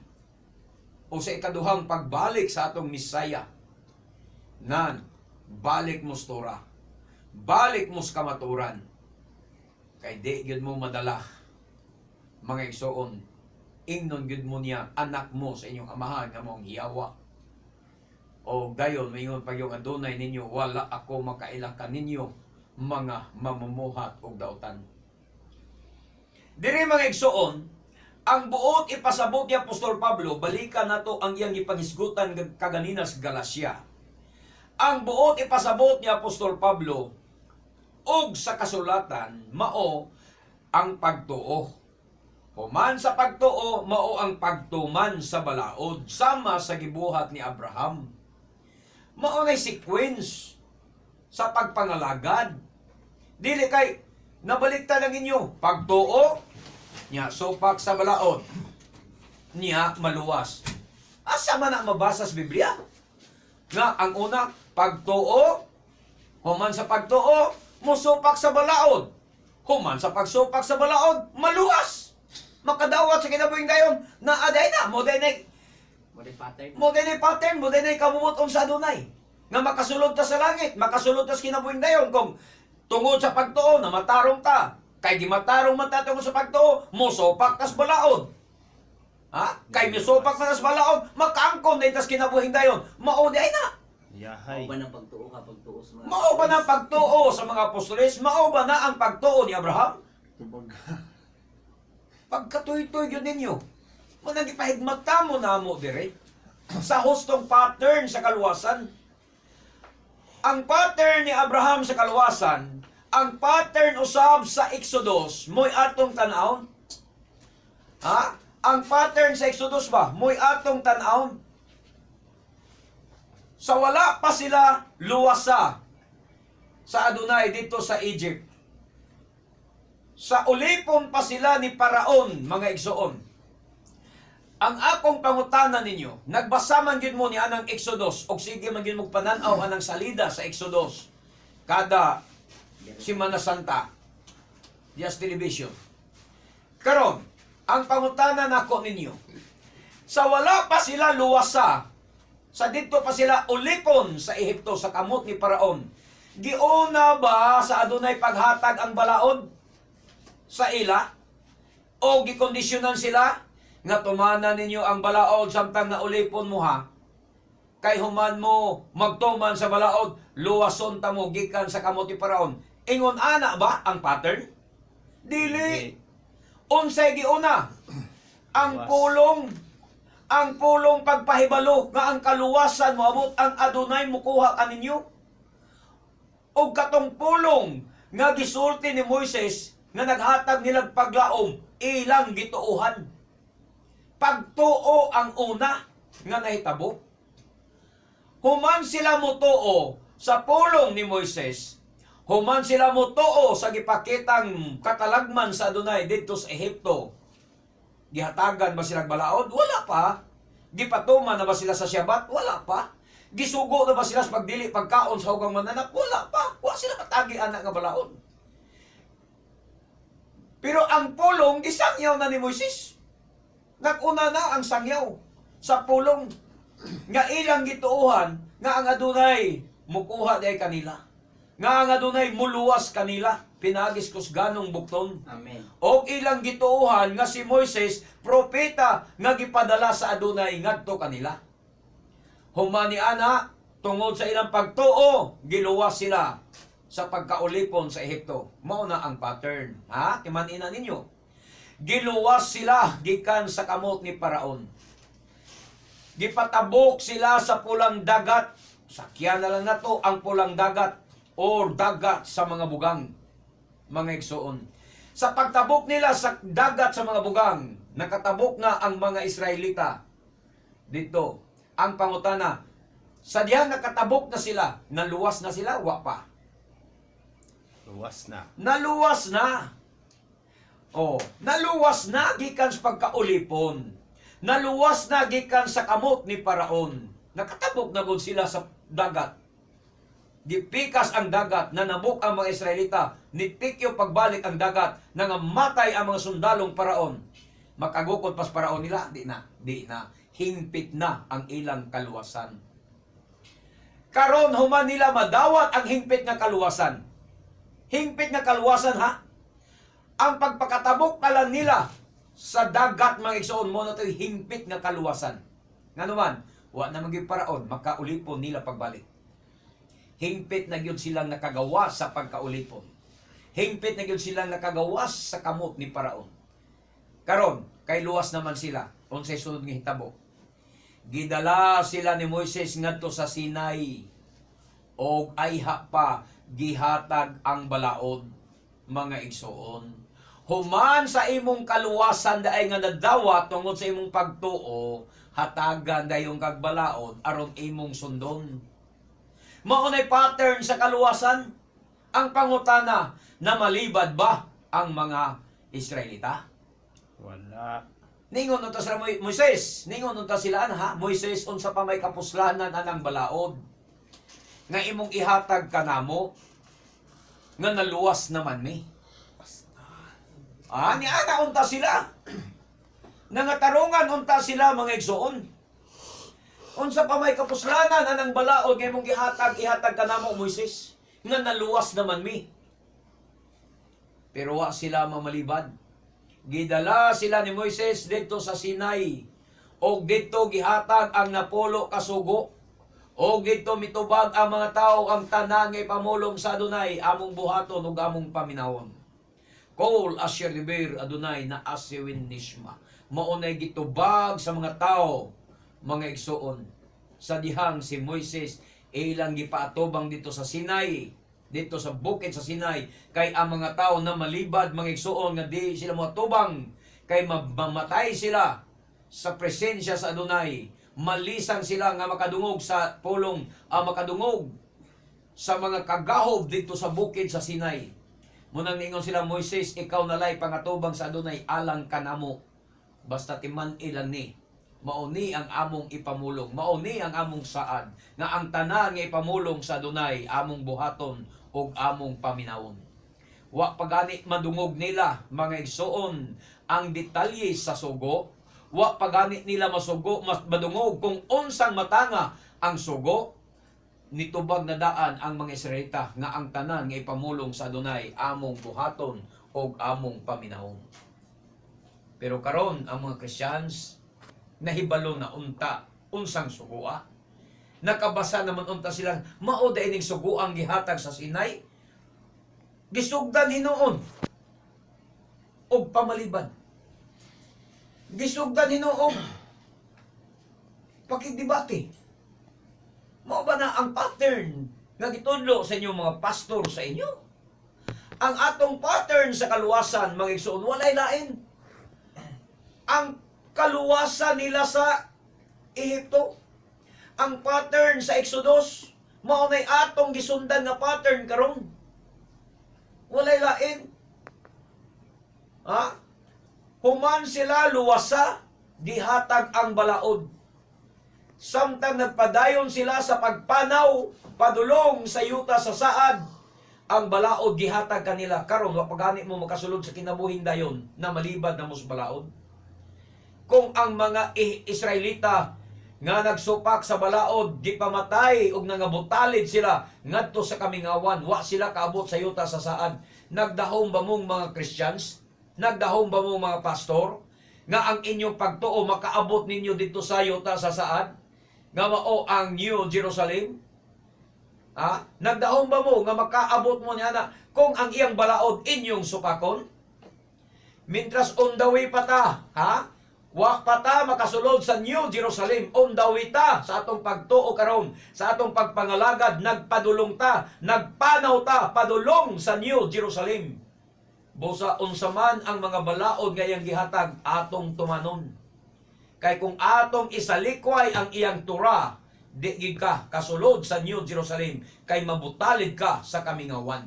o sa ikaduhang pagbalik sa atong Misaya, nan, balik mo sa Torah, balik mo sa kamaturan, kay di gyud mo madala, mga igsoon, ingnon gyud mo niya, anak mo sa inyong amahan nga maong hiyawa. O dayon, maingon pag yung Adonay ninyo, wala ako makaila kaninyo, mga mamumuhat og dautan. Diri mga igsoon, ang buot ipasabot ni Apostol Pablo, balikan nato ang iyang ipanghisgutan kaganina sa Galacia. Ang buot ipasabot ni Apostol Pablo og sa kasulatan mao ang pagtuo. Human sa pagtuo, mao ang pagtuman sa balaod, sama sa gibuhat ni Abraham. Mao nay sequence sa pagpangalagad. Dili kay nabaliktad ang inyo. Pagtuo, niya supak sa balaod, niya maluwas. Asa man ang mabasa sa Biblia? Nga ang una, pagtuo, human sa pagtuo, musupak sa balaod. Human sa pagsupak sa balaod, maluwas. Makadawat sa kinabuhing dayon, na aday na, mo day na, Mo pattern. mo day na pattern, mo day na kabubuton sa Adonay. Nga makasulod ta sa langit, makasulod ta sa kinabuhing dayon kung tungod sa pagtuo na matarong ta. Kay di matarong man ta tungod sa pagtuo, mosopak tas balaod. Ha? Kay misupak man tas balaod, makaangkon day tas kinabuhing dayon. Mao di ay na. Yahay. Mao ba ng pagtuo ka pagtuo sa mga Mao ba na ang pagtuo sa mga apostoles? Mao ba na ang pagtuo ni Abraham? Tubag. Pagkatuy-tuy yun ninyo. Manang ipahigmata mo na mo dire. Sa hustong pattern sa kaluwasan. Ang pattern ni Abraham sa kaluwasan, ang pattern usab sa Exodus, mo'y atong tan-awon. Ha? Ang pattern sa Exodus ba, mo'y atong tan-awon. Sa wala pa sila luwasa sa Adonai dito sa Egypt. Sa ulipon pa sila ni Paraon, mga igsoon. Ang akong pangutana ninyo, nagbasa man gyud mo ni anang Exodus og sige man gyud mo panan-aw anang salida sa Exodus kada Semana Santa. Dias Television. Karon, ang pangutana nako ninyo, Sa wala pa sila luwasa, sa didto pa sila ulipon sa Ehipto sa kamot ni Paraon, giuna ba sa adunay paghatag ang balaod sa ila? O gikondisyonan sila nga tumanan ninyo ang balaod samtang na ulipon mo ha? Kay human mo magtuman sa balaod, luwason ta mo gikan sa kamot ni Paraon. Ingon ana ba ang pattern? Dili. Unsay giuna? Ang Luwas. pulong, ang pulong pagpahibalo nga ang kaluwasan moabot ang adunay mukuha kaninyo. Og katong pulong nga gisulti ni Moises nga naghatag nilang paglaom, ilang gituohan. Pagtuo ang una nga nahitabo. Human sila motuo sa pulong ni Moises, human sila motuo sa gipakitang katalagman sa Adonai didto sa Ehipto. Gihatagan ba silang balaod? Wala pa. Gipatuman na ba sila sa Syabat? Wala pa. Gisugo na ba sila sa pagdili pagkaon sa hugang mananak? Wala pa. Wala sila katagi anak nga balaod. Pero ang pulong, gisangyaw na ni Moises. Naguna na ang sangyaw sa pulong nga ilang gituohan nga ang adunay mukuha day kanila. Nga ang adunay muluwas kanila pinagis kusganong bukton. Amen. Og ilang gituohan nga si Moises propeta nga gipadala sa adunay ngadto kanila. Humani ana tungod sa ilang pagtuo giluwas sila sa pagkaulipon sa Ehipto. Mao na ang pattern. Ha? Timan-ina ninyo. Giluwas sila gikan sa kamot ni Paraon. Gipatabok sila sa pulang dagat. Sakyan na lang nato ang pulang dagat or dagat sa mga bugang, mga igsoon. Sa pagtabok nila sa dagat sa mga bugang, nakatabok na ang mga Israelita. Dito, ang pangutana, sa diyang nakatabok na sila, naluwas na sila, wa pa. Luwas na. Naluwas na. Oh, naluwas na gikan sa pagkaulipon. Naluwas na gikan sa kamot ni Paraon. Nakatabok na gud sila sa dagat. Gipikas ang dagat, nanabok ang mga Israelita, nitikyo pagbalik ang dagat, nangamatay ang mga sundalong Paraon. Makagukod pas Paraon nila, di na, di na. Hingpit na ang ilang kaluwasan. Karon human nila madawat ang hingpit nga kaluwasan. Hingpit nga kaluwasan ha. Ang pagpakatabok pa lang nila sa dagat, mga igsoon, mo na to'y hingpit nga kaluwasan. Nga naman, wa na magyud Paraon, makaulipon nila pagbalik. Hingpit na gyud silang nakagawa sa pagkaulipon. Hingpit na gyud silang nakagawas sa kamot ni Paraon. Karon, kay luwas naman sila. Unsay sunod nga hitabo? Gidala sila ni Moises ngadto sa Sinai. Og ayha pa gihatag ang balaod, mga igsoon. Human sa imong kaluwasan daay nga nadawat tungod sa imong pagtuo, hatagan dayong kag balaod aron imong sundon. Mao nay pattern sa kaluwasan. Ang pangutana, na malibad ba ang mga Israelita? Wala. Ningon unta sila Moises, ningon unta sila ha, Moises, unsa pa may kapuslanan anang balaod nga imong ihatag kanamo nga naluwas naman mi. Ah, ni ana unta sila. Nangatarungan unta sila, mga igsoon. Unsa pa may kapuslanan anang balaod nga imong gihatag ihatag kanamo, Moises, nga naluwas naman mi. Pero wa sila mamalibad. Gidala sila ni Moises didto sa Sinai. Og didto gihatag ang 10 ka sugo. Og didto mitubag ang mga tao, ang tanan nga ipamulong sa Adonai among buhaton ug among paminawon. Kol asher diber Adonai na asiwin nishma. Maunay gitubag sa mga tao, mga igsoon. Sa dihang si Moises ilang gipaatubang dito sa Sinai, dito sa bukid sa Sinai, kay ang mga tao na malibad, mga igsoon, nga di sila moatubang kay mamatay sila sa presensya sa Adonai. Malisang sila nga makadungog sa pulong, ang makadungog sa mga kagahob dito sa bukid sa Sinai. Munang ningon sila, Moises, ikaw nalay pangatubang sa Adonai alang kanamo. Basta timan ilan ni. Mauni ang among ipamulong, mauni ang among saad, nga ang tanan nga ipamulong sa Adonai among buhaton ug among paminawon. Wa pagani madungog nila, mga igsoon, ang detalye sa sugo, Wa pa gani nila masugo, mas madungog kung unsang matanga ang sugo. Nitubag na daan ang mga Israelita nga ang tanan nga ipamulong sa Adonai among buhaton og among paminahon. Pero karon ang mga Christians nahibalo na unta unsang sugoa. Nakabasa naman unta silang mao da ining sugoang gihatag sa Sinai. Gisugdan hinuon og pamaliban. Gisugdan hinuon pakigdebate. Mao ba na ang pattern nga gitudlo sa inyong mga pastor sa inyo? Ang atong pattern sa kaluwasan, mga igsoon, walay lain. Ang kaluwasan nila sa Ehipto, ang pattern sa Exodus, mao nay atong gisundan nga pattern karon. Walay lain. Ha? Human sila luwasa, gihatag ang balaod. Samtang nagpadayon sila sa pagpanaw, padulong sa yuta sa saad, ang balaod gihatag kanila. Karon wa pa gani mo makasulod sa kinabuhing dayon na malibad na mo sa balaod. Kung ang mga Israelita nga nagsupak sa balaod, gipamatay og nangabutalid sila ngadto sa kamingawan, wa sila kaabot sa yuta sa saad. Nagdahom ba mong mga Christians? Nagdahom ba mong mga pastor? Nga ang inyong pagtuo makaabot ninyo dito sa yuta sa saad? Nga mao ang New Jerusalem? Ha? Nagdahom ba mo nga makaabot mo niya na kung ang iyang balaod inyong supakon? Mintras on the way pa ta, ha? Wa pa ta makasulod sa New Jerusalem, on the way ta sa atong pagtuo karon, sa atong pagpangalagad, nagpadulong ta, nagpanaw ta, padulong sa New Jerusalem. Busa unsa man ang mga balaod nga iyang gihatag, atong tumanon. Kay kung atong isalikway ang iyang Tura, di gid ka kasulod sa New Jerusalem, kay mabutalid ka sa kamingawan.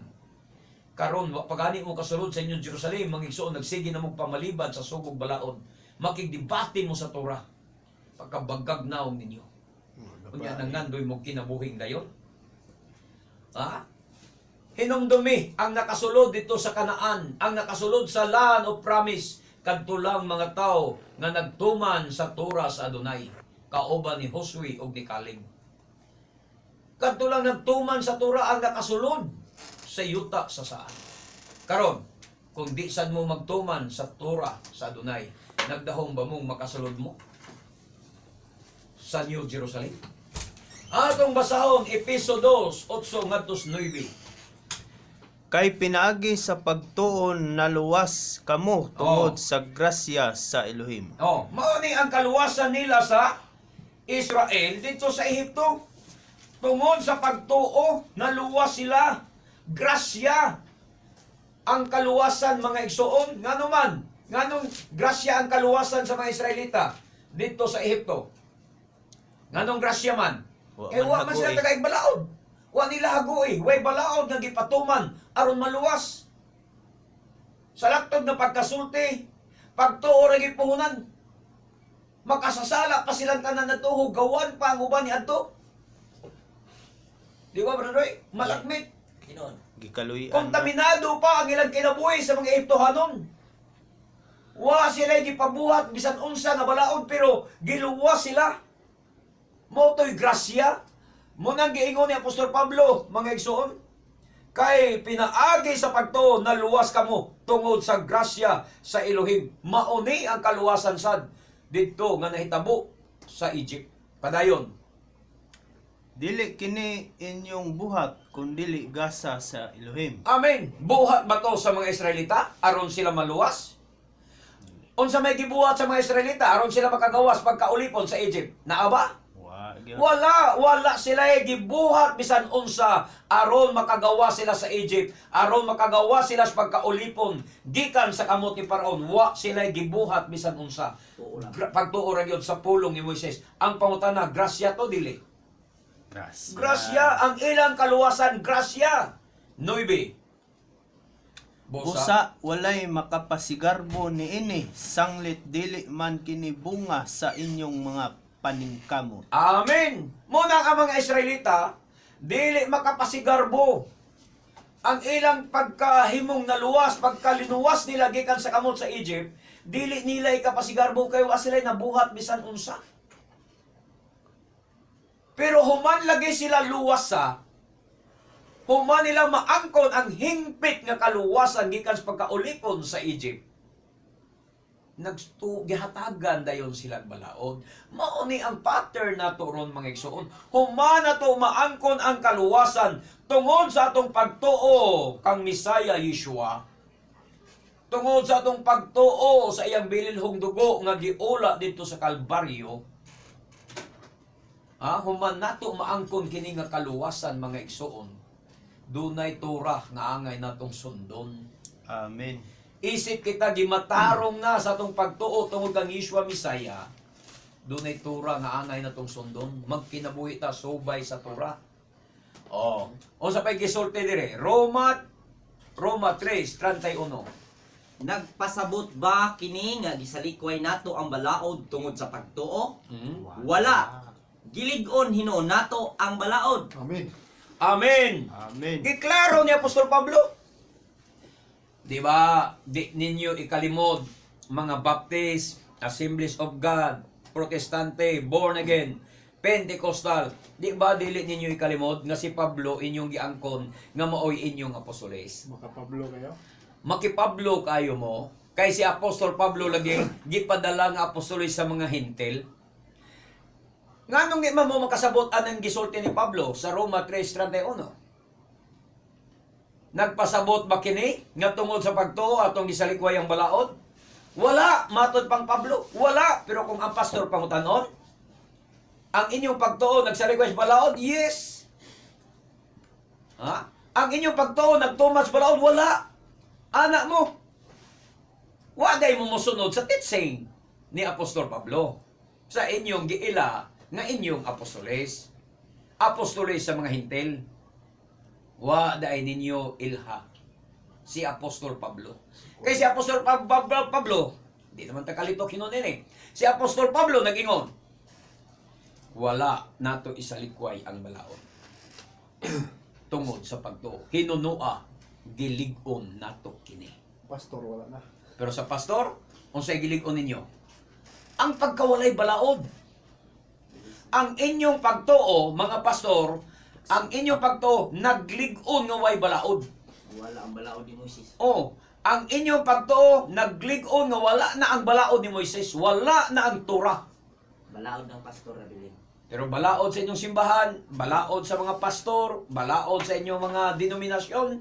Karon wa pa gani mo kasulod sa New Jerusalem, mga igsoon, nagsige na mo pamalibad sa sugog balaod. Makigdebate mo sa Torah. Pagkabagag naong ninyo. Unya nangandoy mo kinabuhing dayon. Ha? Hinumdumi ang nakasulod dito sa Kanaan, ang nakasulod sa Land of Promise, kadto lang mga tao nga nagtuman sa Torah sa Adonai, kauban ni Josue ug ni Caleb. Kadto lang nagtuman sa Torah ang nakasulod sa yuta sa saan. Karon, kung di sad mo magtuman sa Torah sa Adonai, nagdahom ba mong makasulod mo sa New Jerusalem? Atong basahon, Epeso 2, 8 ngadto 9. Kay pinaagi sa pagtuo naluwas kamo tungod sa grasya sa Elohim. Oh, mao ni ang kaluwasan nila sa Israel dito sa Ehipto. Tungod sa pagtuo, naluwas sila. Grasya ang kaluwasan, mga igsoon. Ngano man, nganong grasya ang kaluwasan sa mga Israelita dito sa Ehipto? Nganong grasya man? Wa Eh man wa man sila hagoy. tagaig balaod. Wa nila hagoy, way balaod nga gipatuman aron maluwas. Sa laktod na pagkasulti, pagtuo ra gipuhunan. Makasasala pa silang tanan na tuho, gawan pa ang uban ni adto. Di ba, Brother Roy? Malakmit. Tinuod. Gikaluy-an na. Kontaminado pa ang ilang kinabuhi sa mga Ehiptohanon. Wa sila gipabuhat bisan unsa nga balaod, pero giluwas sila. Mao to'y grasya. Mo nang giingon ni Apostol Pablo, mga igsoon, kay pinaagi sa pagtuo naluwas kamo tungod sa grasya sa Elohim. Mauni ang kaluwasan sad didto nga nahitabo sa Egypt. Padayon. Dili kini inyong buhat kun dili gasa sa Elohim. Amen. Buhat ba to sa mga Israelita aron sila maluwas? Unsa may gibuhat sa mga Israelita aron sila makagawas pagkaulipon sa Egypt? Naa ba? Wa gyud. Wala, wala sila eh gibuhat bisan unsa aron makagawa sila sa Egypt, aron makagawa sila sa pagkaulipon gikan sa kamot ni Paraon. Wa sila eh gibuhat bisan unsa. Tuo lang. Pagtuo ra gyud sa pulong ni Moises. Ang pangutana, grasya to dili? Grasya. Grasya ang ilang kaluwasan, grasya. 9. Busa. Busa walay makapasigarbo niini sanglit dili man kini bunga sa inyong mga paningkamot. Amen. Muna ang mga Israelita, dili makapasigarbo. Ang ilang pagkahimong naluwas, pagkalinuwas nila gikan sa kamot sa Egypt, Dili nila ikapasigarbo kay wa sila nabuhat bisan unsa. Pero human lagi sila luwas sa human nila maangkon ang hingpit nga kaluwasan gikan sa pagkaulipon sa Egypt. Nagstu gihatagan dayon sila balaod. Mao ni ang pattern nato ron, mga igsoon. Human nato maangkon ang kaluwasan tungod sa atong pagtuo kang Misaya Yeshua. Tungod sa atong pagtuo sa iyang bililhong dugo nga giula didto sa Kalbaryo. Ah, human nato maangkon kini nga kaluwasan, mga igsoon. Dunay Torah nga angay natong sundon. Amen. Isip kita gimatarong na sa atong pagtuo tungod kang Yeshua Misaya, dunay Torah nga angay natong sundon. Magkinabuhi ta subay sa Torah. Oh, unsa pay gisulti dire? Roma Roma 3:31. Nagpasabot ba kini nga gisalikway nato ang balaod tungod sa pagtuo? Hmm? Wala. Gilig-on hinuon nato ang balaod. Amen. Amen. Amen. Giklaro ni Apostol Pablo. Di ba? Di ninyo ikalimod mga Baptist, Assemblies of God, Protestante, born again, Pentecostal. Di ba dili ninyo ikalimod nga si Pablo inyong giangkon nga maoy inyong apostoles? Makapablo kayo. Makipablo kayo mo kay si Apostol Pablo lagi gipadala nga apostoles sa mga Hintil. Nganong di man mo makasabot anang gisulti ni Pablo sa Roma 3:31? Nagpasabot ba kini nga tungod sa pagtuo atong gisalikway ang balaod? Wala, matod pang Pablo. Wala, pero kung ang pastor pangutanon, ang inyong pagtuo nagsalikway sa balaod? Yes. Ha? Ang inyong pagtuo nagtumas balaod? Wala. Anak mo. Wa day mo mosunod sa teaching ni Apostol Pablo sa inyong giila nga inyong apostoles. Apostoles sa mga Hintel. Wa day ninyo ilha si Apostol Pablo. Kay si Apostol Pablo, di naman ta kalito hinon eh. Si Apostol Pablo nag-ingon, wala nato isalikway ang balaod tungod sa pagtuo. Hinunua, gilig-on nato kini. Pastor, wala na. Pero sa pastor, unsay gilig-on ninyo? Ang pagkawalay balaod. Ang inyong pagtuo, mga pastor, ang inyong pagtuo naglig-on nga way balaod. Wala ang balaod ni Moises. Oh, ang inyong pagtuo naglig-on nga wala na ang balaod ni Moises, wala na ang Torah. Balaod ng pastor Abilin. Pero balaod sa inyong simbahan, balaod sa mga pastor, balaod sa inyong mga denominasyon,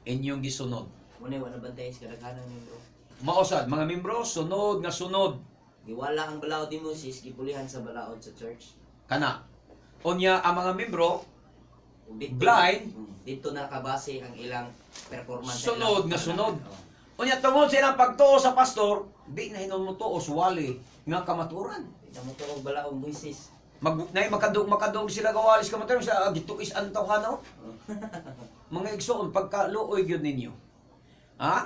inyong gisunod. Muna wala bantay sa kadaghanan membro. Maosad, mga membro, sunod nga sunod. Giwala ang balaod ni Moises gipulihan sa balaod sa church. Kana. Unya ang mga membro, Ug didto, Blind. Dito nakabase ang ilang performance sa sunod ilang nga sunod. Oh. Unya tungod sa ilang pagtuo sa pastor, di na hinon mo tuo suwali nga kamaturan. Di na mo tuog balaod Moises. Mag nay makadug makadug sila gawalis kamaturan sa gituis ang tawhana. Mga igsoon, pagkaluoy gyud ninyo. Ha?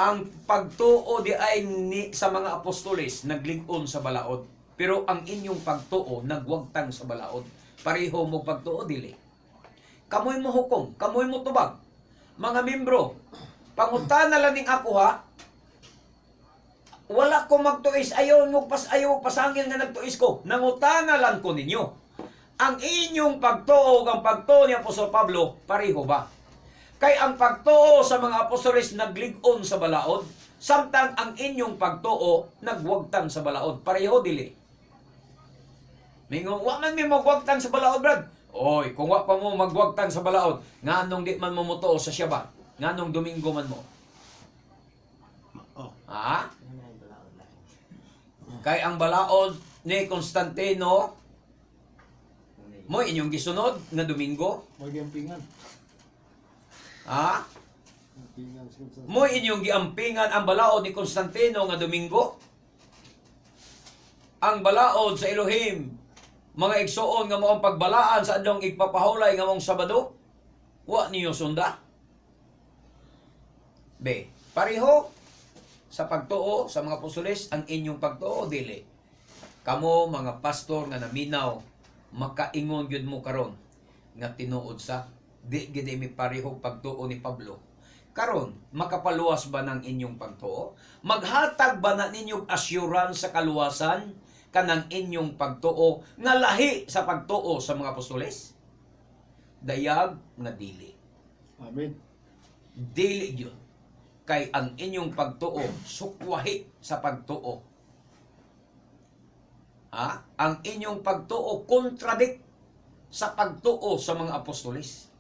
Ang pagtuo di ay ni, sa mga apostoles naglig-on sa balaod. Pero ang inyong pagtuo nagwagtang sa balaod. Pareho mo pagtuo dili. Kamoy mo hukom, kamoy mo tubag. Mga membro, pangutana lang ning ako ha. Wala ko magtuis, ayaw mo pas ayaw pasangil nga nagtuis ko. Nangutana lang ko ninyo. Ang inyong pagtuo ug ang pagtuo ni Apostol Pablo, pareho ba? Kay ang pagtuo sa mga apostoles naglig-on sa balaod, samtang ang inyong pagtuo nagwagtang sa balaod. Pareho dili. Mingon, wa man mi magwagtang sa balaod, brad. Oy, kung wa pa mo magwagtang sa balaod, nganong di man mo motuo sa Shabbat? Nganong Domingo man mo? Oh. Ha? Ano na yung balaod lang? Kay ang balaod ni Constantino, mo inyong gisunod nga Domingo? Magiampingan. Ha? Ampingan si Constantino. Mo inyong giampingan ang balaod ni Constantino nga Domingo? Ang balaod sa Elohim, mga igsuon nga moong pagbalaan sa adlong igpapahulay nga mong Sabado, wa niyo sunda. B. Pareho sa pagtuo sa mga apostoles ang inyong pagtuo dili. Kamo mga pastor nga naminaw, makaingon gyud mo karon nga tinuod sa di gid mi pareho pagtuo ni Pablo. Karon, makapaluwas ba ng inyong pagtuo? Maghatag ba na ninyong assurance sa kaluwasan kanang inyong pagtuo nga lahi sa pagtuo sa mga apostoles? Dayag nga dili. Amen. Dili yun. Kay ang inyong pagtuo sukwahi sa pagtuo. Ha? Ang inyong pagtuo contradict sa pagtuo sa mga apostoles.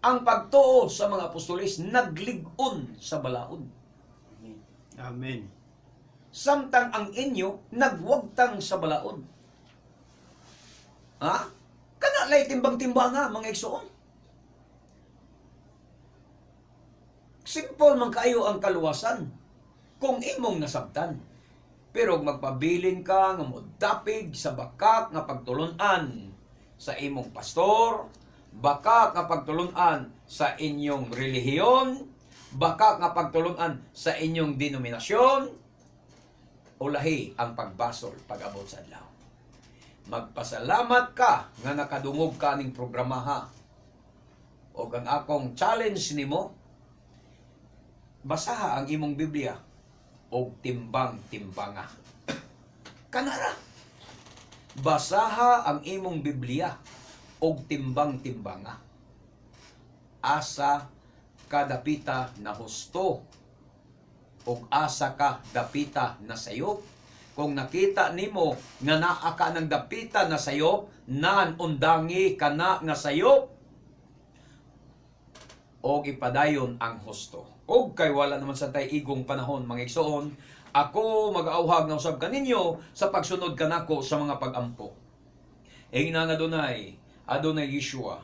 Ang pagtuo sa mga apostoles naglig-on sa balaod. Amen. Samtang ang inyo nagwagtang sa balaod. Ha? Kana lay timbang-timbanga, mga igsoon. Simple man kayo ang kaluwasan kung imong nasabtan. Pero magpabilin ka nga modapig sa bakak nga pagtulunan sa imong pastor, bakak nga pagtulunan sa inyong relihiyon, bakak nga pagtulunan sa inyong denominasyon, ulahi ang pagbasol pag-abot sa adlaw. Magpasalamat ka nga nakadungog ka ning programa ha. O ang akong challenge nimo, basaha ang imong Biblia og timbang-timbanga. Kanara. Basaha ang imong Biblia og timbang-timbanga. Asa kadapita na husto og asa ka dapita na sayop. Kung nakita nimo nga naa ka ng dapita na sayop, nan undangi kana nga sayop og ipadayon ang husto. Og kay wala naman sa tay igong panahon, mga igsoon, ako mag-auhag na usab kaninyo sa pagsunod kanako sa mga pag-ampo. Ingna nga Adonai, Adonai Yeshua,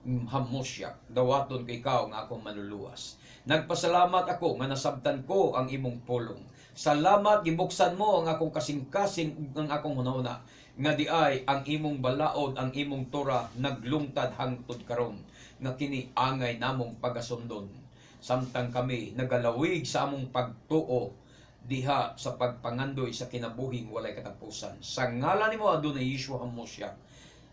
Hamashiach, dawaton ko ikaw nga akong manluluwas. Nagpasalamat ako nga nasabtan ko ang imong pulong. Salamat gibuksan mo ang akong kasing-kasing ug ang akong hunahuna nga di ay ang imong balaod, ang imong Torah naglungtad hangtod karon nga kini angay namong pagasundon. Samtang kami nagalawig sa among pagtuo diha sa pagpangandoy sa kinabuhing walay katapusan. Sa ngalan nimo, Adonai Yeshua Hamashiach,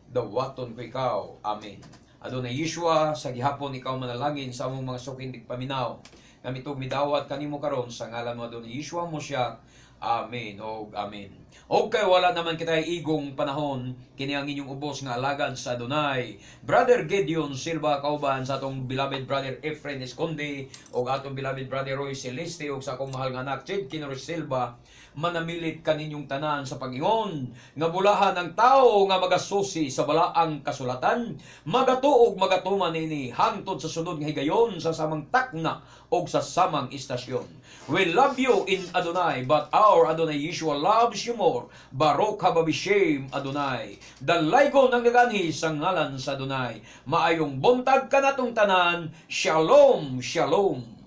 dawaton ko ikaw. Amen. Adonai Yeshua, sa gihapon ikaw manalangin sa among mga suking paminaw. Kami to midawat kanimo karon sa ngalan mo, Adonai Yeshua Hamashiach. Amen og amen. Og kay wala naman kita igong panahon, kini ang inyong ubos nga alagad sa Adonai, Brother Gideon Silva, kauban sa atong beloved Brother Efren Esconde og atong beloved Brother Roy Celeste og sa akong mahal nga anak Chid Kinor Silva, manamilit kaninyong tanan sa pag-ingon nga bulahan ang tao nga magasusi sa balaang kasulatan, magatuog magatuman nini hangtod sa sunod nga higayon sa samang takna og sa samang istasyon. We love you in Adonai, but our Adonai Yeshua loves you more. Baruch haba b'shem Adonai. Dalaygon ang naganhi sa ngalan sa Adonai. Maayong buntag kanatong tanan. Shalom, shalom.